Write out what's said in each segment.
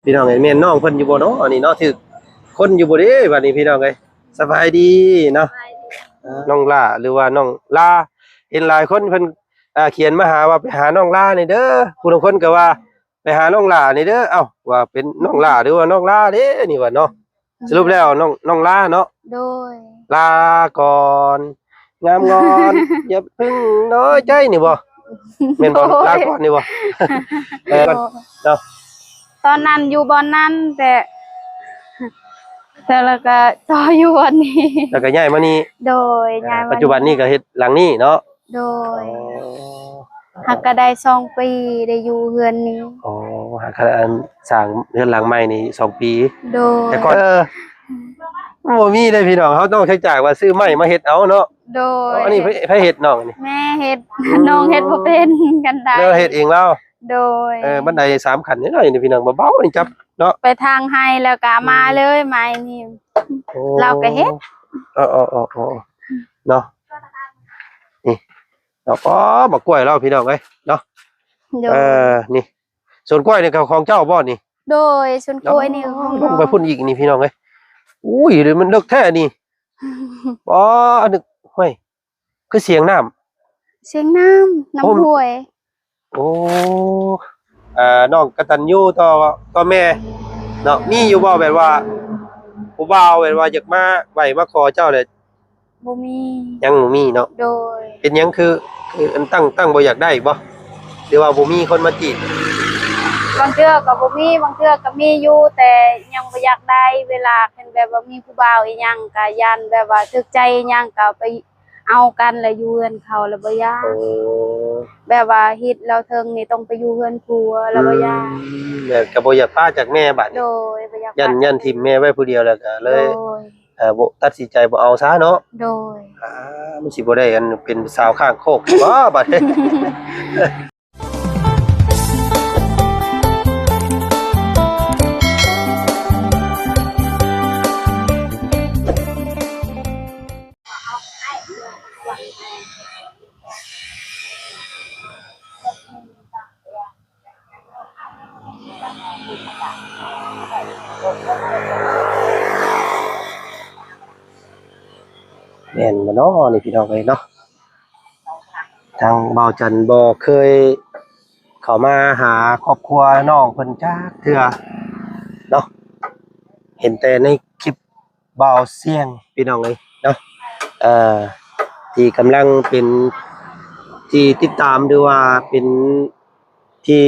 ພີ່ນ້ອງເອີຍ ແມ່ນນ້ອງເພິ່ນຢູ່ບໍ່ເນາະ ອັນນີ້ເນາະ ຖືກຄົນຢູ່ບໍ່ເດ້ບັດນີ້ ພີ່ນ້ອງເອີຍ. ສະບາຍດີເນາະ ສະບາຍດີ. ເອີ ນ້ອງຫຼ້າ ຫຼືວ່ານ້ອງລາ ເຫັນຫຼາຍຄົນເພິ່ນ ອ່າ ຂຽນມາຫາວ່າໄປຫານ້ອງລາແດ່ເດີ ຜູ້ລາງຄົນກໍວ່າໄປຫານ້ອງຫຼ້າແດ່ເດີ. ເອົ້າ ວ່າເປັນນ້ອງຫຼ້າ ຫຼືວ່ານ້ອງລາເດ້ນີ້ວ່າເນາະ. ສະຫຼຸບແລ້ວນ້ອງ ນ້ອງລາເນາະ. ໂດຍ ລາກ່ອນ ງາມງອນ ຢ່າເພິ່ງນ້ອຍໃຈ ນີ້ບໍ່? ແມ່ນບໍ່? ໂດຍ ລາກ່ອນນີ້ບໍ່? ເອີ ໂດຍ ເນາະ ຕອນນັ້ນຢູ່ບ່ອນນັ້ນ ແຕ່ ແຕ່ລະກະຕໍ່ຢູ່ບ່ອນນີ້ ແລ້ວກະຍ້າຍມານີ້. ໂດຍ ເອີ ຍ້າຍມາ ປັດຈຸບັນນີ້ກະເຮັດຫຼັງນີ້ເນາະ. ໂດຍ ອໍ ຫາກະໄດ້ສອງປີ ໄດ້ຢູ່ເຮືອນນີ້. ອໍ ຫາກະ ອັນ ສ້າງເຮືອນຫຼັງໃໝ່ນີ້ສອງປີ. ໂດຍ ແຕ່ກ່ອນ ເອີ ບໍ່ມີເດ້ພີ່ນ້ອງ ເຮົາຕ້ອງໃຊ້ຈ່າຍວ່າຊື້ໄມ້ມາເຮັດເອົາເນາະ. ໂດຍ ອໍ ອັນນີ້ໃຜ ໃຜເຮັດນ້ອງອັນນີ້? ແມ່ເຮັດ. ອືມ ນ້ອງເຮັດບໍ່ເປັນ ກັນໄດ. ແມ່ເຮັດເອງລາວ. ໂດຍ ເອີ ບັນໄດສາມຂັ້ນນ້ອຍໆ ນີ້ພີ່ນ້ອງ ເບົາໆ ນີ້ຈັບເນາະ ໄປທາງໄຮ່ແລ້ວກະມາເລີຍ ອືມ ໄມ້ນີ້. ໂອ້ ລາວກະເຮັດ. ເອີໆໆໆ ເນາະ ນີ້ເນາະ. ອໍ ບັກກ້ວຍລາວ ພີ່ນ້ອງເອີຍເນາະ. ໂດຍ ເອີ ນີ້ ສວນກ້ວຍນີ້ກະຂອງເຈົ້າບໍ່ນີ້? ໂດຍ ສວນກ້ວຍນີ້ຂອງນ້ອງ. ອໍ ລົງໄປພຸ້ນອີກນີ້ ພີ່ນ້ອງເອີຍ. ອຸ້ຍ ມັນເລິກແທ້ນີ້. ອໍ ອັນນີ້ ຫ້ວຍ ຄືສຽງນ້ຳ ສຽງນ້ຳ ນ້ຳຫ້ວຍ. ໂອ້ ອ່າ ນ້ອງກະຕັນຍູຕໍ່ ຕໍ່ແມ່ເນາະ. ມີຢູ່ບໍ່ແບບວ່າຜູ້ບ່າວແບບວ່າຢາກມາໄຫວ້ມາຂໍເຈົ້າແຫຼະ? ບໍ່ມີ ຍັງບໍ່ມີເນາະ. ໂດຍ ເປັນຫຍັງຄື ຄືອັນຕັ້ງ ຕັ້ງບໍ່ຢາກໄດ້ບໍ່ ຫຼືວ່າບໍ່ມີຄົນມາຈີບ? ບາງເທື່ອກໍບໍ່ມີ ບາງເທື່ອກໍມີຢູ່ ແຕ່ຍັງບໍ່ຢາກໄດ້. ເວລາຄັນແບບວ່າມີຜູ້ບ່າວອີ່ຫຍັງ ກໍຢ້ານແບບວ່າຖືກໃຈອີ່ຫຍັງ ກໍໄປເອົາກັນ ແລ້ວຢູ່ເຮືອນເຂົາ ແລ້ວບໍ່ຢາກ. ໂອ້ ແບບວ່າຮິດລາວເຖິງນີ້ ຕ້ອງໄປຢູ່ເຮືອນຜົວ ແລ້ວບໍ່ຢາກ. ອືມ ແບບກໍບໍ່ຢາກປະຈາກແມ່ບາດນີ້. ໂດຍ ບໍ່ຢາກປະ ຢ້ານ ຢ້ານຖິ້ມແມ່ໄວ້ຜູ້ດຽວ ແລ້ວກໍເລີຍ ໂດຍ ເອີ ບໍ່ ຕັດສິນໃຈບໍ່ເອົາຊະເນາະ. ໂດຍ ອ່າ ມັນຊິບໍ່ໄດ້ອັນເປັນສາວຂ້າງໂຄກບໍ່ບາດນີ້. ແມ່ນບໍ່ເນາະນີ້ພີ່ນ້ອງເອີຍເນາະ. ທາງບ່າວຈັນບໍ່ເຄີຍເຂົ້າມາຫາຄອບຄົວນ້ອງເພິ່ນຈັກເທື່ອເນາະ ເຫັນແຕ່ໃນຄລິບ ບ່າວຊຽງ ພີ່ນ້ອງເອີຍເນາະ ເອີ ທີ່ກຳລັງເປັນທີ່ຕິດຕາມ ຫຼືວ່າເປັນທີ່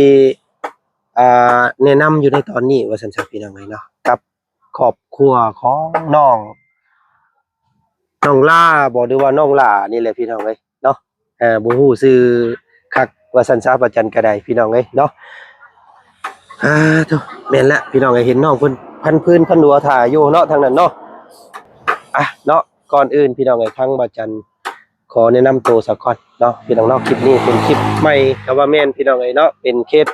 ອ່າ ແນະນຳຢູ່ໃນຕອນນີ້ວ່າຊັ້ນຊະ ພີ່ນ້ອງເອີຍເນາະ ກັບຄອບຄົວຂອງນ້ອງ ນ້ອງລາບໍ ຫຼືວ່ານ້ອງຫຼ້ານີ້ແຫຼະ ພີ່ນ້ອງເອີຍເນາະ. ເອີ ບໍ່ຮູ້ຊື່ຄັກວ່າຊັ້ນຊະ ພະຈັນກະໄດ້ ພີ່ນ້ອງເອີຍເນາະ. ອ່າ ໂທ້ ແມ່ນແຫຼະ ພີ່ນ້ອງເອີຍ ເຫັນນ້ອງເພິ່ນພັນພື້ນພັນຫົວຖ້າຢູ່ເນາະ ທາງນັ້ນເນາະ. ອ່ະ ເນາະ ກ່ອນອື່ນ ພີ່ນ້ອງເອີຍ ທາງບ່າວຈັນຂໍແນະນຳໂຕສາກ່ອນເນາະ ພີ່ນ້ອງເນາະ. ຄລິບນີ້ເປັນຄລິບໃໝ່ກໍວ່າແມ່ນ ພີ່ນ້ອງເອີຍເນາະ ເປັນເຄສ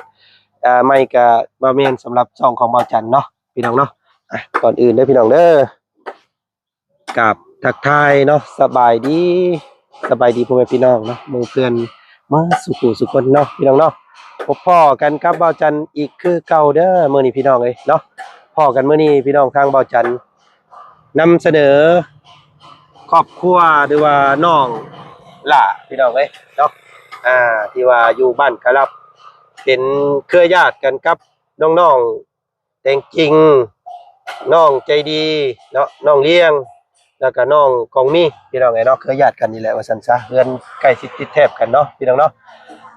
ອ່າ ໃໝ່ກໍວ່າແມ່ນ ສຳລັບຊ່ອງຂອງບ່າວຈັນເນາະ ພີ່ນ້ອງເນາະ. ອ່ະ ກ່ອນອື່ນເດີ ພີ່ນ້ອງເດີ ກາບທັກທາຍເນາະ ສະບາຍດີ ສະບາຍດີພໍ່ແມ່ພີ່ນ້ອງເນາະ ໝູ່ເພື່ອນໝົດສູ່ຜູ້ສູ່ຄົນເນາະ ພີ່ນ້ອງເນາະ. ພົບພໍ້ກັນກັບບ່າວຈັນອີກຄືເກົ່າເດີ ມື້ນີ້ພີ່ນ້ອງເອີຍເນາະ. ພໍ້ກັນມື້ນີ້ພີ່ນ້ອງ ທາງບ່າວຈັນນຳສະເໜີຄອບຄົວ ຫຼືວ່ານ້ອງຫຼ້າ ພີ່ນ້ອງເອີຍເນາະ ອ່າ ທີ່ວ່າຢູ່ບ້ານກະລັບ ເປັນເຄືອຍາດກັນກັບນ້ອງໆ ແຕງຈິງ ນ້ອງໃຈດີເນາະ ນ້ອງລ້ຽງ ແລ້ວກະນ້ອງກອງມີ ພີ່ນ້ອງເອີຍເນາະ. ເຄືອຍາດກັນນີ້ແຫຼະວ່າຊັ້ນຊະ ເຮືອນໃກ້ຊິດຕິດແທບກັນເນາະ ພີ່ນ້ອງເນາະ.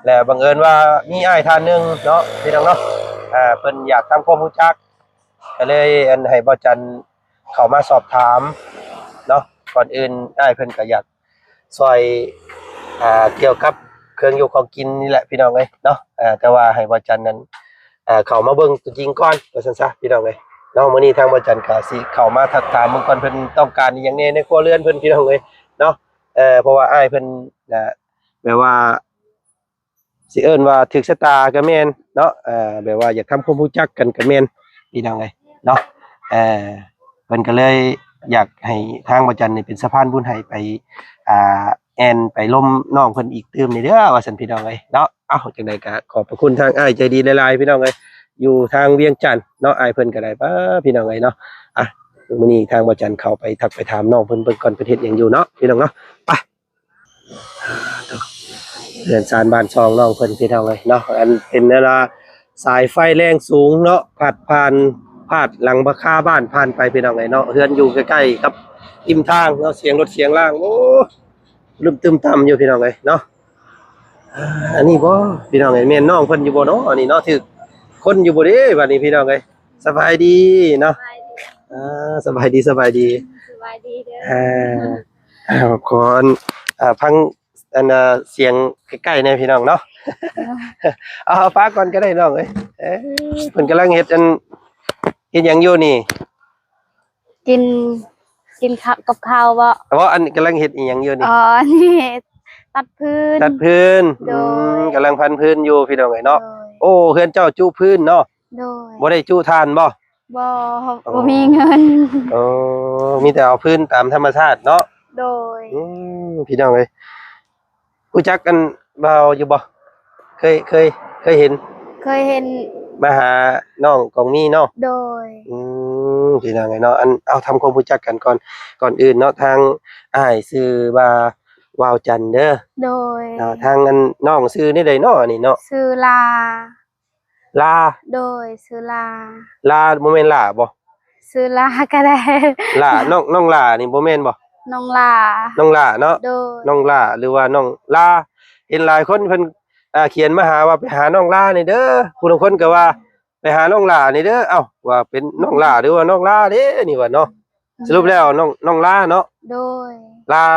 ແລະບັງເອີນວ່າມີອ້າຍທ່ານໜຶ່ງເນາະ ພີ່ນ້ອງເນາະ ອ່າ ເພິ່ນຢາກທຳຄວາມຮູ້ຈັກ ກໍເລີຍອັນໃຫ້ບ່າວຈັນເຂົ້າມາສອບຖາມເນາະ. ກ່ອນອື່ນອ້າຍເພິ່ນກໍຢາກ ຊ່ອຍ ອ່າ ກ່ຽວກັບເຄື່ອງຢູ່ຂອງກິນນີ້ແຫຼະ ພີ່ນ້ອງເອີຍເນາະ. ເອີ ແຕ່ວ່າໃຫ້ບ່າວຈັນນັ້ນ ເອີ ເຂົ້າມາເບິ່ງຕົວຈິງກ່ອນວ່າຊັ້ນຊະ ພີ່ນ້ອງເອີຍເນາະ. ມື້ນີ້ທາງບ່າວຈັນກໍຊິເຂົ້າມາທັກຖາມເບິ່ງກ່ອນ ເພິ່ນຕ້ອງການອີ່ຫຍັງແດ່ໃນຄົວເຮືອນເພິ່ນ ພີ່ນ້ອງເອີຍເນາະ. ເອີ ເພາະວ່າອ້າຍເພິ່ນ ເອີ ແບບວ່າ ຊິເອີ້ນວ່າຖືກຊະຕາກໍແມ່ນເນາະ ເອີ ແບບວ່າຢາກທຳຄວາມຮູ້ຈັກກັນກໍແມ່ນ ພີ່ນ້ອງເອີຍເນາະ. ເອີ ເພິ່ນກໍເລີຍຢາກໃຫ້ທາງບ່າວຈັນນີ້ເປັນສະພານບຸນໃຫ້ໄປ ອ່າ ແອ່ນໄປລົມນ້ອງເພິ່ນອີກຕື່ມນີ້ເດີວ່າຊັ້ນ ພີ່ນ້ອງເອີຍເນາະ. ເອົ້າ ຈັ່ງໃດກໍຂອບພະຄຸນທາງອ້າຍໃຈດີຫຼາຍໆ ພີ່ນ້ອງເອີຍ ຢູ່ທາງວຽງຈັນເນາະ ອ້າຍເພິ່ນກໍໄດ້. ປ້າ ພີ່ນ້ອງເອີຍເນາະ ອ່ະ ມື້ນີ້ທາງບ່າວຈັນເຂົ້າໄປທັກໄປຖາມນ້ອງເພິ່ນເບິ່ງກ່ອນ ເພິ່ນເຮັດຫຍັງຢູ່ເນາະ ພີ່ນ້ອງເນາະ ໄປ. ເຮືອນຊານບ້ານຊ່ອງນ້ອງເພິ່ນ ພີ່ນ້ອງເອີຍເນາະ ອັນເປັນອັນວ່າສາຍໄຟແຮງສູງເນາະ ພາດຜ່ານ ພາດຫຼັງຄາບ້ານຜ່ານໄປ ພີ່ນ້ອງເອີຍເນາະ ເຮືອນຢູ່ໃກ້ໆກັບລິມທາງເນາະ ສຽງລົດສຽງລາງ ໂອ້ ລຶມຕຶມຕ່ຳຢູ່ ພີ່ນ້ອງເອີຍເນາະ. ອ່າ ອັນນີ້ບໍ່ ພີ່ນ້ອງເອີຍ ແມ່ນນ້ອງເພິ່ນຢູ່ບໍ່ເນາະ ອັນນີ້ເນາະ ຖືກຄົນຢູ່ບໍ່ເດ້ບັດນີ້ ພີ່ນ້ອງເອີຍ. ສະບາຍດີເນາະ ສະບາຍດີ ອ່າ ສະບາຍດີ ສະບາຍດີ ສະບາຍດີເດີ ອ່າ ຂໍອັນ ອ່າ ຟັງອັນ ອ່າ ສຽງໃກ້ໆແດ່ ພີ່ນ້ອງເນາະ ເອີ ເອົາ ເອົາປາກ່ອນກໍໄດ້ນ້ອງເອີຍ ເອີ ເພິ່ນກຳລັງເຮັດອັນ ເຮັດຫຍັງຢູ່ນີ້? ກິນ ກິນເຂົ້າ ກັບເຂົ້າບໍ່? ເອີ ອັນກຳລັງເຮັດອີ່ຫຍັງຢູ່ນີ້? ອໍ ອັນນີ້ຕັດຟືນ ຕັດຟືນ ໂດຍ ອືມ ກຳລັງພັນຟືນຢູ່ ພີ່ນ້ອງເອີຍເນາະ ໂດຍ ໂອ້ ເຮືອນເຈົ້າຈຸຟືນເນາະ ໂດຍ ບໍ່ໄດ້ຈຸຖ່ານບໍ່? ບໍ່ ໂອ້ ບໍ່ມີເງິນ ໂອ້ ມີແຕ່ເອົາຟືນຕາມທຳມະຊາດເນາະ ໂດຍ ອືມ ພີ່ນ້ອງເອີຍ ຮູ້ຈັກອັນບ່າວຢູ່ບໍ່? ເຄີຍ ເຄີຍ ເຄີຍເຫັນ ເຄີຍເຫັນ ມາຫານ້ອງກອງມີເນາະ ໂດຍ ອືມ ພີ່ນ້ອງເອີຍເນາະ ອັນ ເອົາ ທຳຄວາມຮູ້ຈັກກັນກ່ອນ ກ່ອນອື່ນເນາະ ທາງອ້າຍຊື່ວ່າ ວາວຈັນເດີ ໂດຍ ເນາະ ທາງອັນນ້ອງຊື່ແນວໃດເນາະ ອັນນີ້ເນາະ ຊື່ລາ ລາ ໂດຍ ຊື່ລາ ລາ ບໍ່ແມ່ນຫຼ້າບໍ່? ຊື່ລາກໍໄດ້ ຫຼ້າ ນ້ອງ ນ້ອງຫຼ້ານີ້ບໍ່ແມ່ນບໍ່? ນ້ອງຫຼ້າ ນ້ອງຫຼ້າເນາະ ໂດຍ ນ້ອງຫຼ້າ ຫຼືວ່ານ້ອງລາ ເຫັນຫຼາຍຄົນເພິ່ນ ອ່າ ຂຽນມາຫາວ່າໄປຫານ້ອງລາແດ່ເດີ ຜູ້ລາງຄົນກໍວ່າໄປຫານ້ອງຫຼ້າແດ່ເດີ ເອົ້າ ວ່າເປັນນ້ອງຫຼ້າ ຫຼືວ່ານ້ອງລາເດ້ນີ້ວ່າເນາະ ສະຫຼຸບແລ້ວນ້ອງ ນ້ອງລາເນາະ ໂດຍ ລາ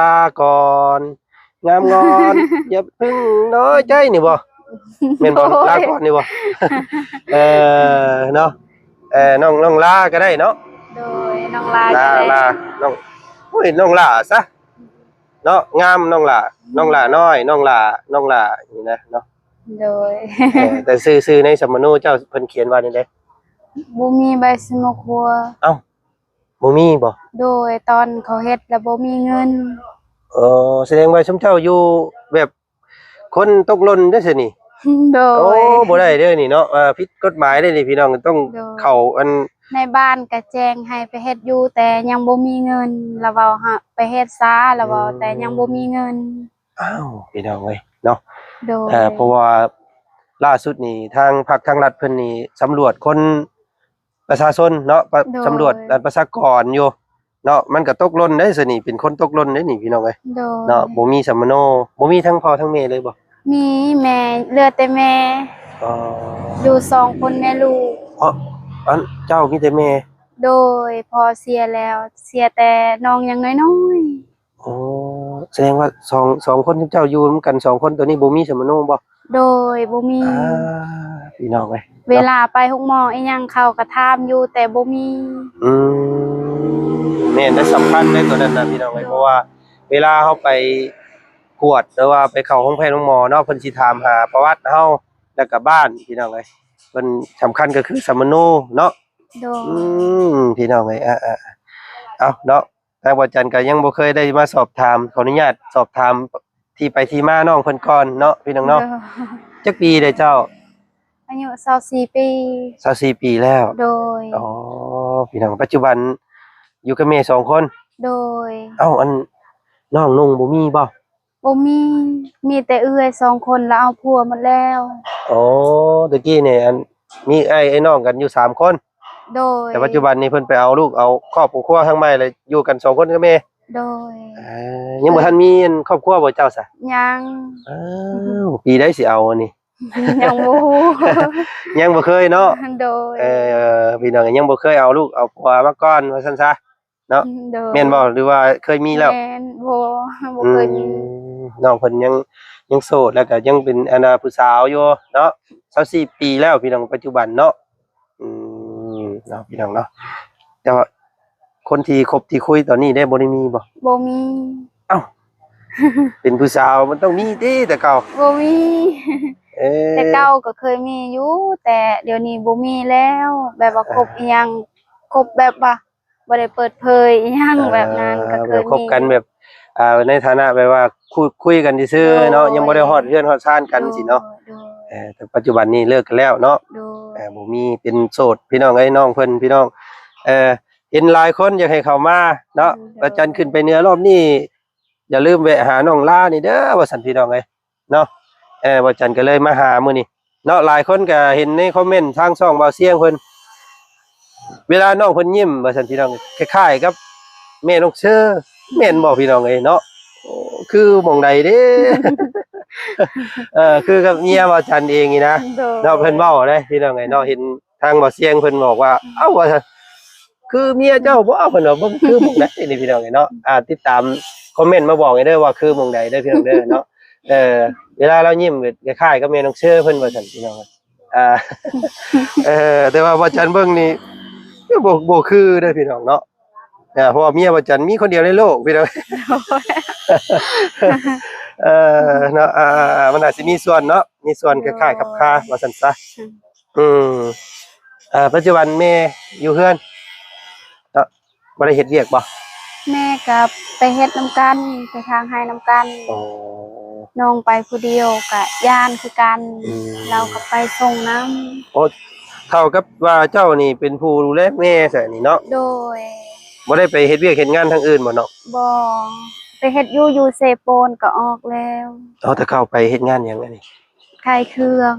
ກ່ອນ ງາມງອນ ຢ່າເພິ່ງນ້ອຍໃຈນີ້ບໍ່? ແມ່ນບໍ່? ໂດຍ ລາກ່ອນນີ້ບໍ່? ເອີ ເນາະ ເອີ ນ້ອງ ນ້ອງລາກໍໄດ້ເນາະ ໂດຍ ນ້ອງລາ ລາ ກໍໄດ້ ລາ ນ້ອງ ໂອ້ຍ ນ້ອງຫຼ້າຊະເນາະ ງາມ ນ້ອງຫຼ້າ ນ້ອງຫຼ້ານ້ອຍ ນ້ອງຫຼ້າ ນ້ອງຫຼ້ານີ້ນະເນາະ ໂດຍ ເອີ ແຕ່ຊື່ ຊື່ໃນສຳມະໂນເຈົ້າເພິ່ນຂຽນວ່າແນວໃດ? ບໍ່ມີໃບສະມາຄົວ ເອົ້າ ບໍ່ມີບໍ່? ໂດຍ ຕອນເຂົາເຮັດລະບໍ່ມີເງິນ ເອີ ສະແດງວ່າຊຸມເຈົ້າຢູ່ແບບຄົນຕົກຫຼົ່ນເດ້ຊະນີ້ ໂດຍ ໂອ້ ບໍ່ໄດ້ເດ້ນີ້ເນາະ ເອີ ຜິດກົດໝາຍເດ້ນີ້ ພີ່ນ້ອງຕ້ອງ ໂດຍ ເຂົ້າອັນ ໃນບ້ານກະແຈ້ງໃຫ້ໄປເຮັດຢູ່ ແຕ່ຍັງບໍ່ມີເງິນ ລະເວົ້າໃຫ້ໄປເຮັດຊາ ລະເວົ້າ ອືມ ແຕ່ຍັງບໍ່ມີເງິນ ອ້າວ ພີ່ນ້ອງເອີຍເນາະ ໂດຍ ເອີ ເພາະວ່າລ່າສຸດນີ້ທາງພັກທາງລັດເພິ່ນນີ້ສຳຫຼວດຄົນ ປະຊາຊົນເນາະ ປະ ໂດຍ ສຳຫຼວດ ອັນ ປະຊາກອນຢູ່ເນາະ ມັນກໍຕົກຫຼົ່ນເດ້ຊະນີ້ ເປັນຄົນຕົກຫຼົ່ນເດ້ນີ້ ພີ່ນ້ອງເອີຍ ໂດຍ ເນາະ ບໍ່ມີສຳມະໂນ ບໍ່ມີທັງພໍ່ທັງແມ່ເລີຍບໍ່? ມີ ແມ່ ເຫຼືອແຕ່ແມ່ ອໍ ຢູ່ສອງຄົນແມ່ລູກ ເພາະ ອັນ ເຈົ້າມີແຕ່ແມ່ ໂດຍ ພໍ່ເສຍແລ້ວ ເສຍແຕ່ນ້ອງຍັງນ້ອຍໆ ອໍ ສະແດງວ່າສອງ ສອງຄົນ ເຈົ້າຢູ່ນຳກັນສອງຄົນ ໂຕນີ້ບໍ່ມີສຳມະໂນບໍ່? ໂດຍ ບໍ່ມີ ອ່າ ພີ່ນ້ອງເອີຍ ເວລາໄປໂຮງໝໍອີ່ຫຍັງ ເຂົາກໍຖາມຢູ່ ແຕ່ບໍ່ມີ ອືມ ແມ່ນ ແລະ ສຳຄັນເດ້ໂຕນັ້ນນະ ພີ່ນ້ອງເອີຍ ເພາະວ່າເວລາເຮົາໄປກວດ ຫຼືວ່າໄປເຂົ້າໂຮງແພດໂຮງໝໍເນາະ ເພິ່ນຊິຖາມຫາປະຫວັດເຮົາ ແລ້ວກໍບ້ານ ພີ່ນ້ອງເອີຍ ເພິ່ນສຳຄັນກໍຄືສຳມະໂນເນາະ ໂດຍ ອືມ ພີ່ນ້ອງເອີຍ ອ່າ ເອົາເນາະ ທາງບ່າວຈັນກໍຍັງບໍ່ເຄີຍໄດ້ມາສອບຖາມ ຂໍອະນຸຍາດສອບຖາມທີ່ໄປທີ່ມານ້ອງເພິ່ນກ່ອນເນາະ ພີ່ນ້ອງເນາະ ໂດຍ ຈັກປີແລ້ວເຈົ້າ? ອາຍຸຊາວສີ່ປີ ຊາວສີ່ປີແລ້ວ ໂດຍ ອໍ ພີ່ນ້ອງ ປັດຈຸບັນຢູ່ກັບແມ່ສອງຄົນ ໂດຍ ເອົ້າ ອັນ ນ້ອງນຸ່ງບໍ່ມີບໍ່? ບໍ່ມີ ມີແຕ່ເອື້ອຍສອງຄົນລະເອົາຜົວໝົດແລ້ວ ອໍ ຕະກີ້ນີ້ ອັນ ມີອ້າຍ ອ້າຍນ້ອງກັນຢູ່ສາມຄົນ ໂດຍ ແຕ່ປັດຈຸບັນນີ້ເພິ່ນໄປເອົາລູກເອົາຄອບເອົາຄົວທາງໃໝ່ ລະຢູ່ກັນສອງຄົນກັບແມ່ ໂດຍ ເອີ ຍັງບໍ່ທັນມີອັນຄອບຄົວບໍ່ເຈົ້າຊະ? ຍັງ ອ້າວ ປີໃດຊິເອົາອັນນີ້? ຍັງບໍ່ຮູ້ ຍັງບໍ່ເຄີຍເນາະ ໂດຍ ເອີ ພີ່ນ້ອງຍັງບໍ່ເຄີຍເອົາລູກເອົາຜົວມາກ່ອນວ່າຊັ້ນຊະ ເນາະ ໂດຍ ແມ່ນບໍ່ ຫຼືວ່າເຄີຍມີແລ້ວ? ແມ່ນ ບໍ່ ບໍ່ເຄີຍມີ ອືມ ນ້ອງເພິ່ນຍັງ ຍັງໂສດ ແລ້ວກໍຍັງເປັນອັນນ່າຜູ້ສາວຢູ່ເນາະ ຊາວສີ່ປີແລ້ວ ພີ່ນ້ອງ ປັດຈຸບັນເນາະ ອືມ ເນາະ ພີ່ນ້ອງເນາະ ແຕ່ວ່າຄົນທີ່ຄົບທີ່ຄຸຍຕອນນີ້ໄດ້ ບໍ່ໄດ້ມີບໍ່? ບໍ່ມີ ເອົ້າ ເປັນຜູ້ສາວມັນຕ້ອງມີຕິແຕ່ເກົ່າ? ບໍ່ມີ ເອີ ແຕ່ເກົ່າກໍເຄີຍມີຢູ່ ແຕ່ດຽວນີ້ບໍ່ມີແລ້ວ ແບບວ່າ ອ່າ ຄົບອີ່ຫຍັງ ຄົບແບບວ່າ ບໍ່ໄດ້ເປີດເຜີຍອີ່ຫຍັງ ເອີ ແບບນັ້ນ ກໍເຄີຍມີ ແບບຄົບກັນແບບ ອ່າ ໃນຖານະແບບວ່າຄຸ ຄຸຍກັນຊື່ໆເນາະ ໂດຍ ຍັງບໍ່ໄດ້ຮອດເຮືອນຮອດຊານກັນ ໂດຍ ຊີ້ເນາະ ໂດຍ ເອີ ແຕ່ປັດຈຸບັນນີ້ເລີກກັນແລ້ວເນາະ ໂດຍ ອ່າ ບໍ່ມີ ເປັນໂສດພີ່ນ້ອງເອີຍ ນ້ອງເພິ່ນພີ່ນ້ອງ. ເອີ ເຫັນຫຼາຍຄົນຢາກໃຫ້ເຂົ້າມາເນາະ ອືມ ພະຈັນຂຶ້ນໄປເໜືອລອບນີ້ ຢ່າລືມແວະຫານ້ອງລານີ້ເດີ ວ່າຊັ້ນພີ່ນ້ອງເອີຍເນາະ. ເອີ ພະຈັນກໍເລີຍມາຫາມື້ນີ້ເນາະ. ຫຼາຍຄົນກໍເຫັນໃນຄອມເມັນທາງຊ່ອງບ່າວຊຽງເພິ່ນ ເວລານ້ອງເພິ່ນຍິ້ມວ່າຊັ້ນພີ່ນ້ອງ ຄ້າຍໆກັບແມ່ນ້ອງເຊີ ແມ່ນບໍ່ພີ່ນ້ອງເອີຍເນາະ? ໂອ້ ຄືໝ່ອງໃດເດ້? ເອີ ຄືກັບເມຍບ່າວຈັນເອງນີ້ນະ ໂດຍ ເນາະ ເພິ່ນເວົ້າເດ້ພີ່ນ້ອງເອີຍເນາະ ເຫັນທາງບ່າວຊຽງເພິ່ນບອກວ່າ ອືມ ເອົ້າ ວ່າ ຄືເມຍເຈົ້າບໍ່? ເພິ່ນວ່າ ເບິ່ງຄືໝ່ອງໃດນີ້ພີ່ນ້ອງເອີຍເນາະ. ອ່າ ຕິດຕາມຄອມເມັນມາບອກໃຫ້ເດີວ່າຄືໝ່ອງໃດເດີພີ່ນ້ອງເດີເນາະ. ເອີ ເວລາລາວຍິ້ມ ຄ້າຍໆກັບແມ່ນ້ອງເຊີເພິ່ນວ່າຊັ້ນພີ່ນ້ອງ. ອ່າ ເອີ ແຕ່ວ່າບ່າວຈັນເບິ່ງນີ້ ຄືບໍ່ ບໍ່ຄືເດີພີ່ນ້ອງເນາະ. ອ່າ ເພາະວ່າເມຍບ່າວຈັນມີຄົນດຽວໃນໂລກພີ່ນ້ອງ. ເອີ ເນາະ ອ່າ ມັນອາດຊິມີສ່ວນເນາະ ມີສ່ວນຄ້າຍໆກັບຄາ ວ່າຊັ້ນຊະ. ອືມ ອືມ ອ່າ ປັດຈຸບັນແມ່ຢູ່ເຮືອນເນາະ ບໍ່ໄດ້ເຮັດວຽກບໍ່? ແມ່ກໍໄປເຮັດນຳກັນ ໄປຖາງໄຮ່ນຳກັນ. ອໍ ນ້ອງໄປຜູ້ດຽວກໍຢ້ານຄືກັນ. ອືມ ລາວກໍໄປສົ່ງນຳ. ໂອ້ ເທົ່າກັບວ່າເຈົ້ານີ້ເປັນຜູ້ດູແລແມ່ຊະນີ້ເນາະ? ໂດຍ. ບໍ່ໄດ້ໄປເຮັດວຽກເຮັດງານທາງອື່ນບໍ່ນ້ອງ? ບໍ່ ໄປເຮັດຢູ່ ຢູ່ເຊໂປນກໍອອກແລ້ວ. ເອົາ ແຕ່ເກົ່າໄປເຮັດງານຫຍັງອັນນີ້? ຂາຍເຄື່ອງ.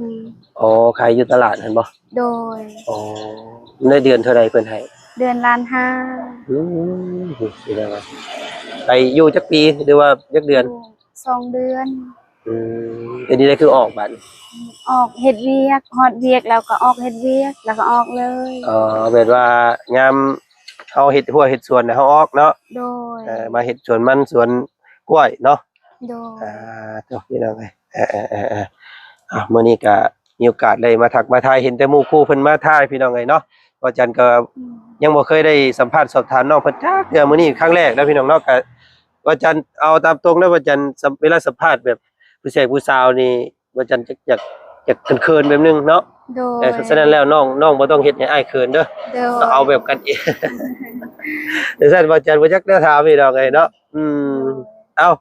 ອໍ ຂາຍຢູ່ຕະຫຼາດຫັ້ນບໍ່? ໂດຍ. ອໍ ໄດ້ເດືອນເທົ່າໃດເພິ່ນໃຫ້? ເດືອນລ້ານຫ້າ. ອືມ ໄປຢູ່ຈັກປີ ຫຼືວ່າຈັກເດືອນ? ຢູ່ສອງເດືອນ. ອືມ ເປັນຈັ່ງໃດຄືອອກບາດນີ້? ອອກເຮັດວຽກ ຮອດວຽກແລ້ວກໍອອກເຮັດວຽກ ແລ້ວກໍອອກເລີຍ. ອໍ ແບບວ່າຍາມເຮົາເຮັດຮົ້ວເຮັດສວນ ແລ້ວເຮົາອອກເນາະ? ໂດຍ. ເອີ ມາເຮັດສວນມັນສວນກ້ວຍເນາະ? ໂດຍ. ອ່າ ໂທ້ ພີ່ນ້ອງເອີຍ ເອີໆໆໆ ອ່າ ມື້ນີ້ກໍມີໂອກາດໄດ້ມາທັກມາທາຍ ເຫັນແຕ່ໝູ່ຄູ່ເພິ່ນມາທາຍ ພີ່ນ້ອງເອີຍເນາະ. ບ່າວຈັນກໍ ອືມ ຍັງບໍ່ເຄີຍໄດ້ສຳພາດສອບຖາມນ້ອງເພິ່ນຈັກເທື່ອ ມື້ນີ້ຄັ້ງແລກເດີພີ່ນ້ອງເນາະ. ກໍບ່າວຈັນ ເອົາຕາມຕົງເດີ ບ່າວຈັນ ສຳ ເວລາສຳພາດແບບຜູ້ແຊກຜູ້ສາວນີ້ ບ່າວຈັນຈະ ຢາກ ຢາກເຂີນໆແບບໜຶ່ງເນາະ. ໂດຍ. ເອີ ສະນັ້ນແລ້ວນ້ອງ ນ້ອງບໍ່ຕ້ອງເຮັດໃຫ້ອ້າຍເຂີນເດີ. ໂດຍ. ເອົາແບບກັນເອງ ຈັ່ງຊັ້ນ ບ່າວຈັນບໍ່ຈັກແນວຖາມອີກດອກເອີຍເນາະ. ອືມ ໂດຍ. ເອົ້າ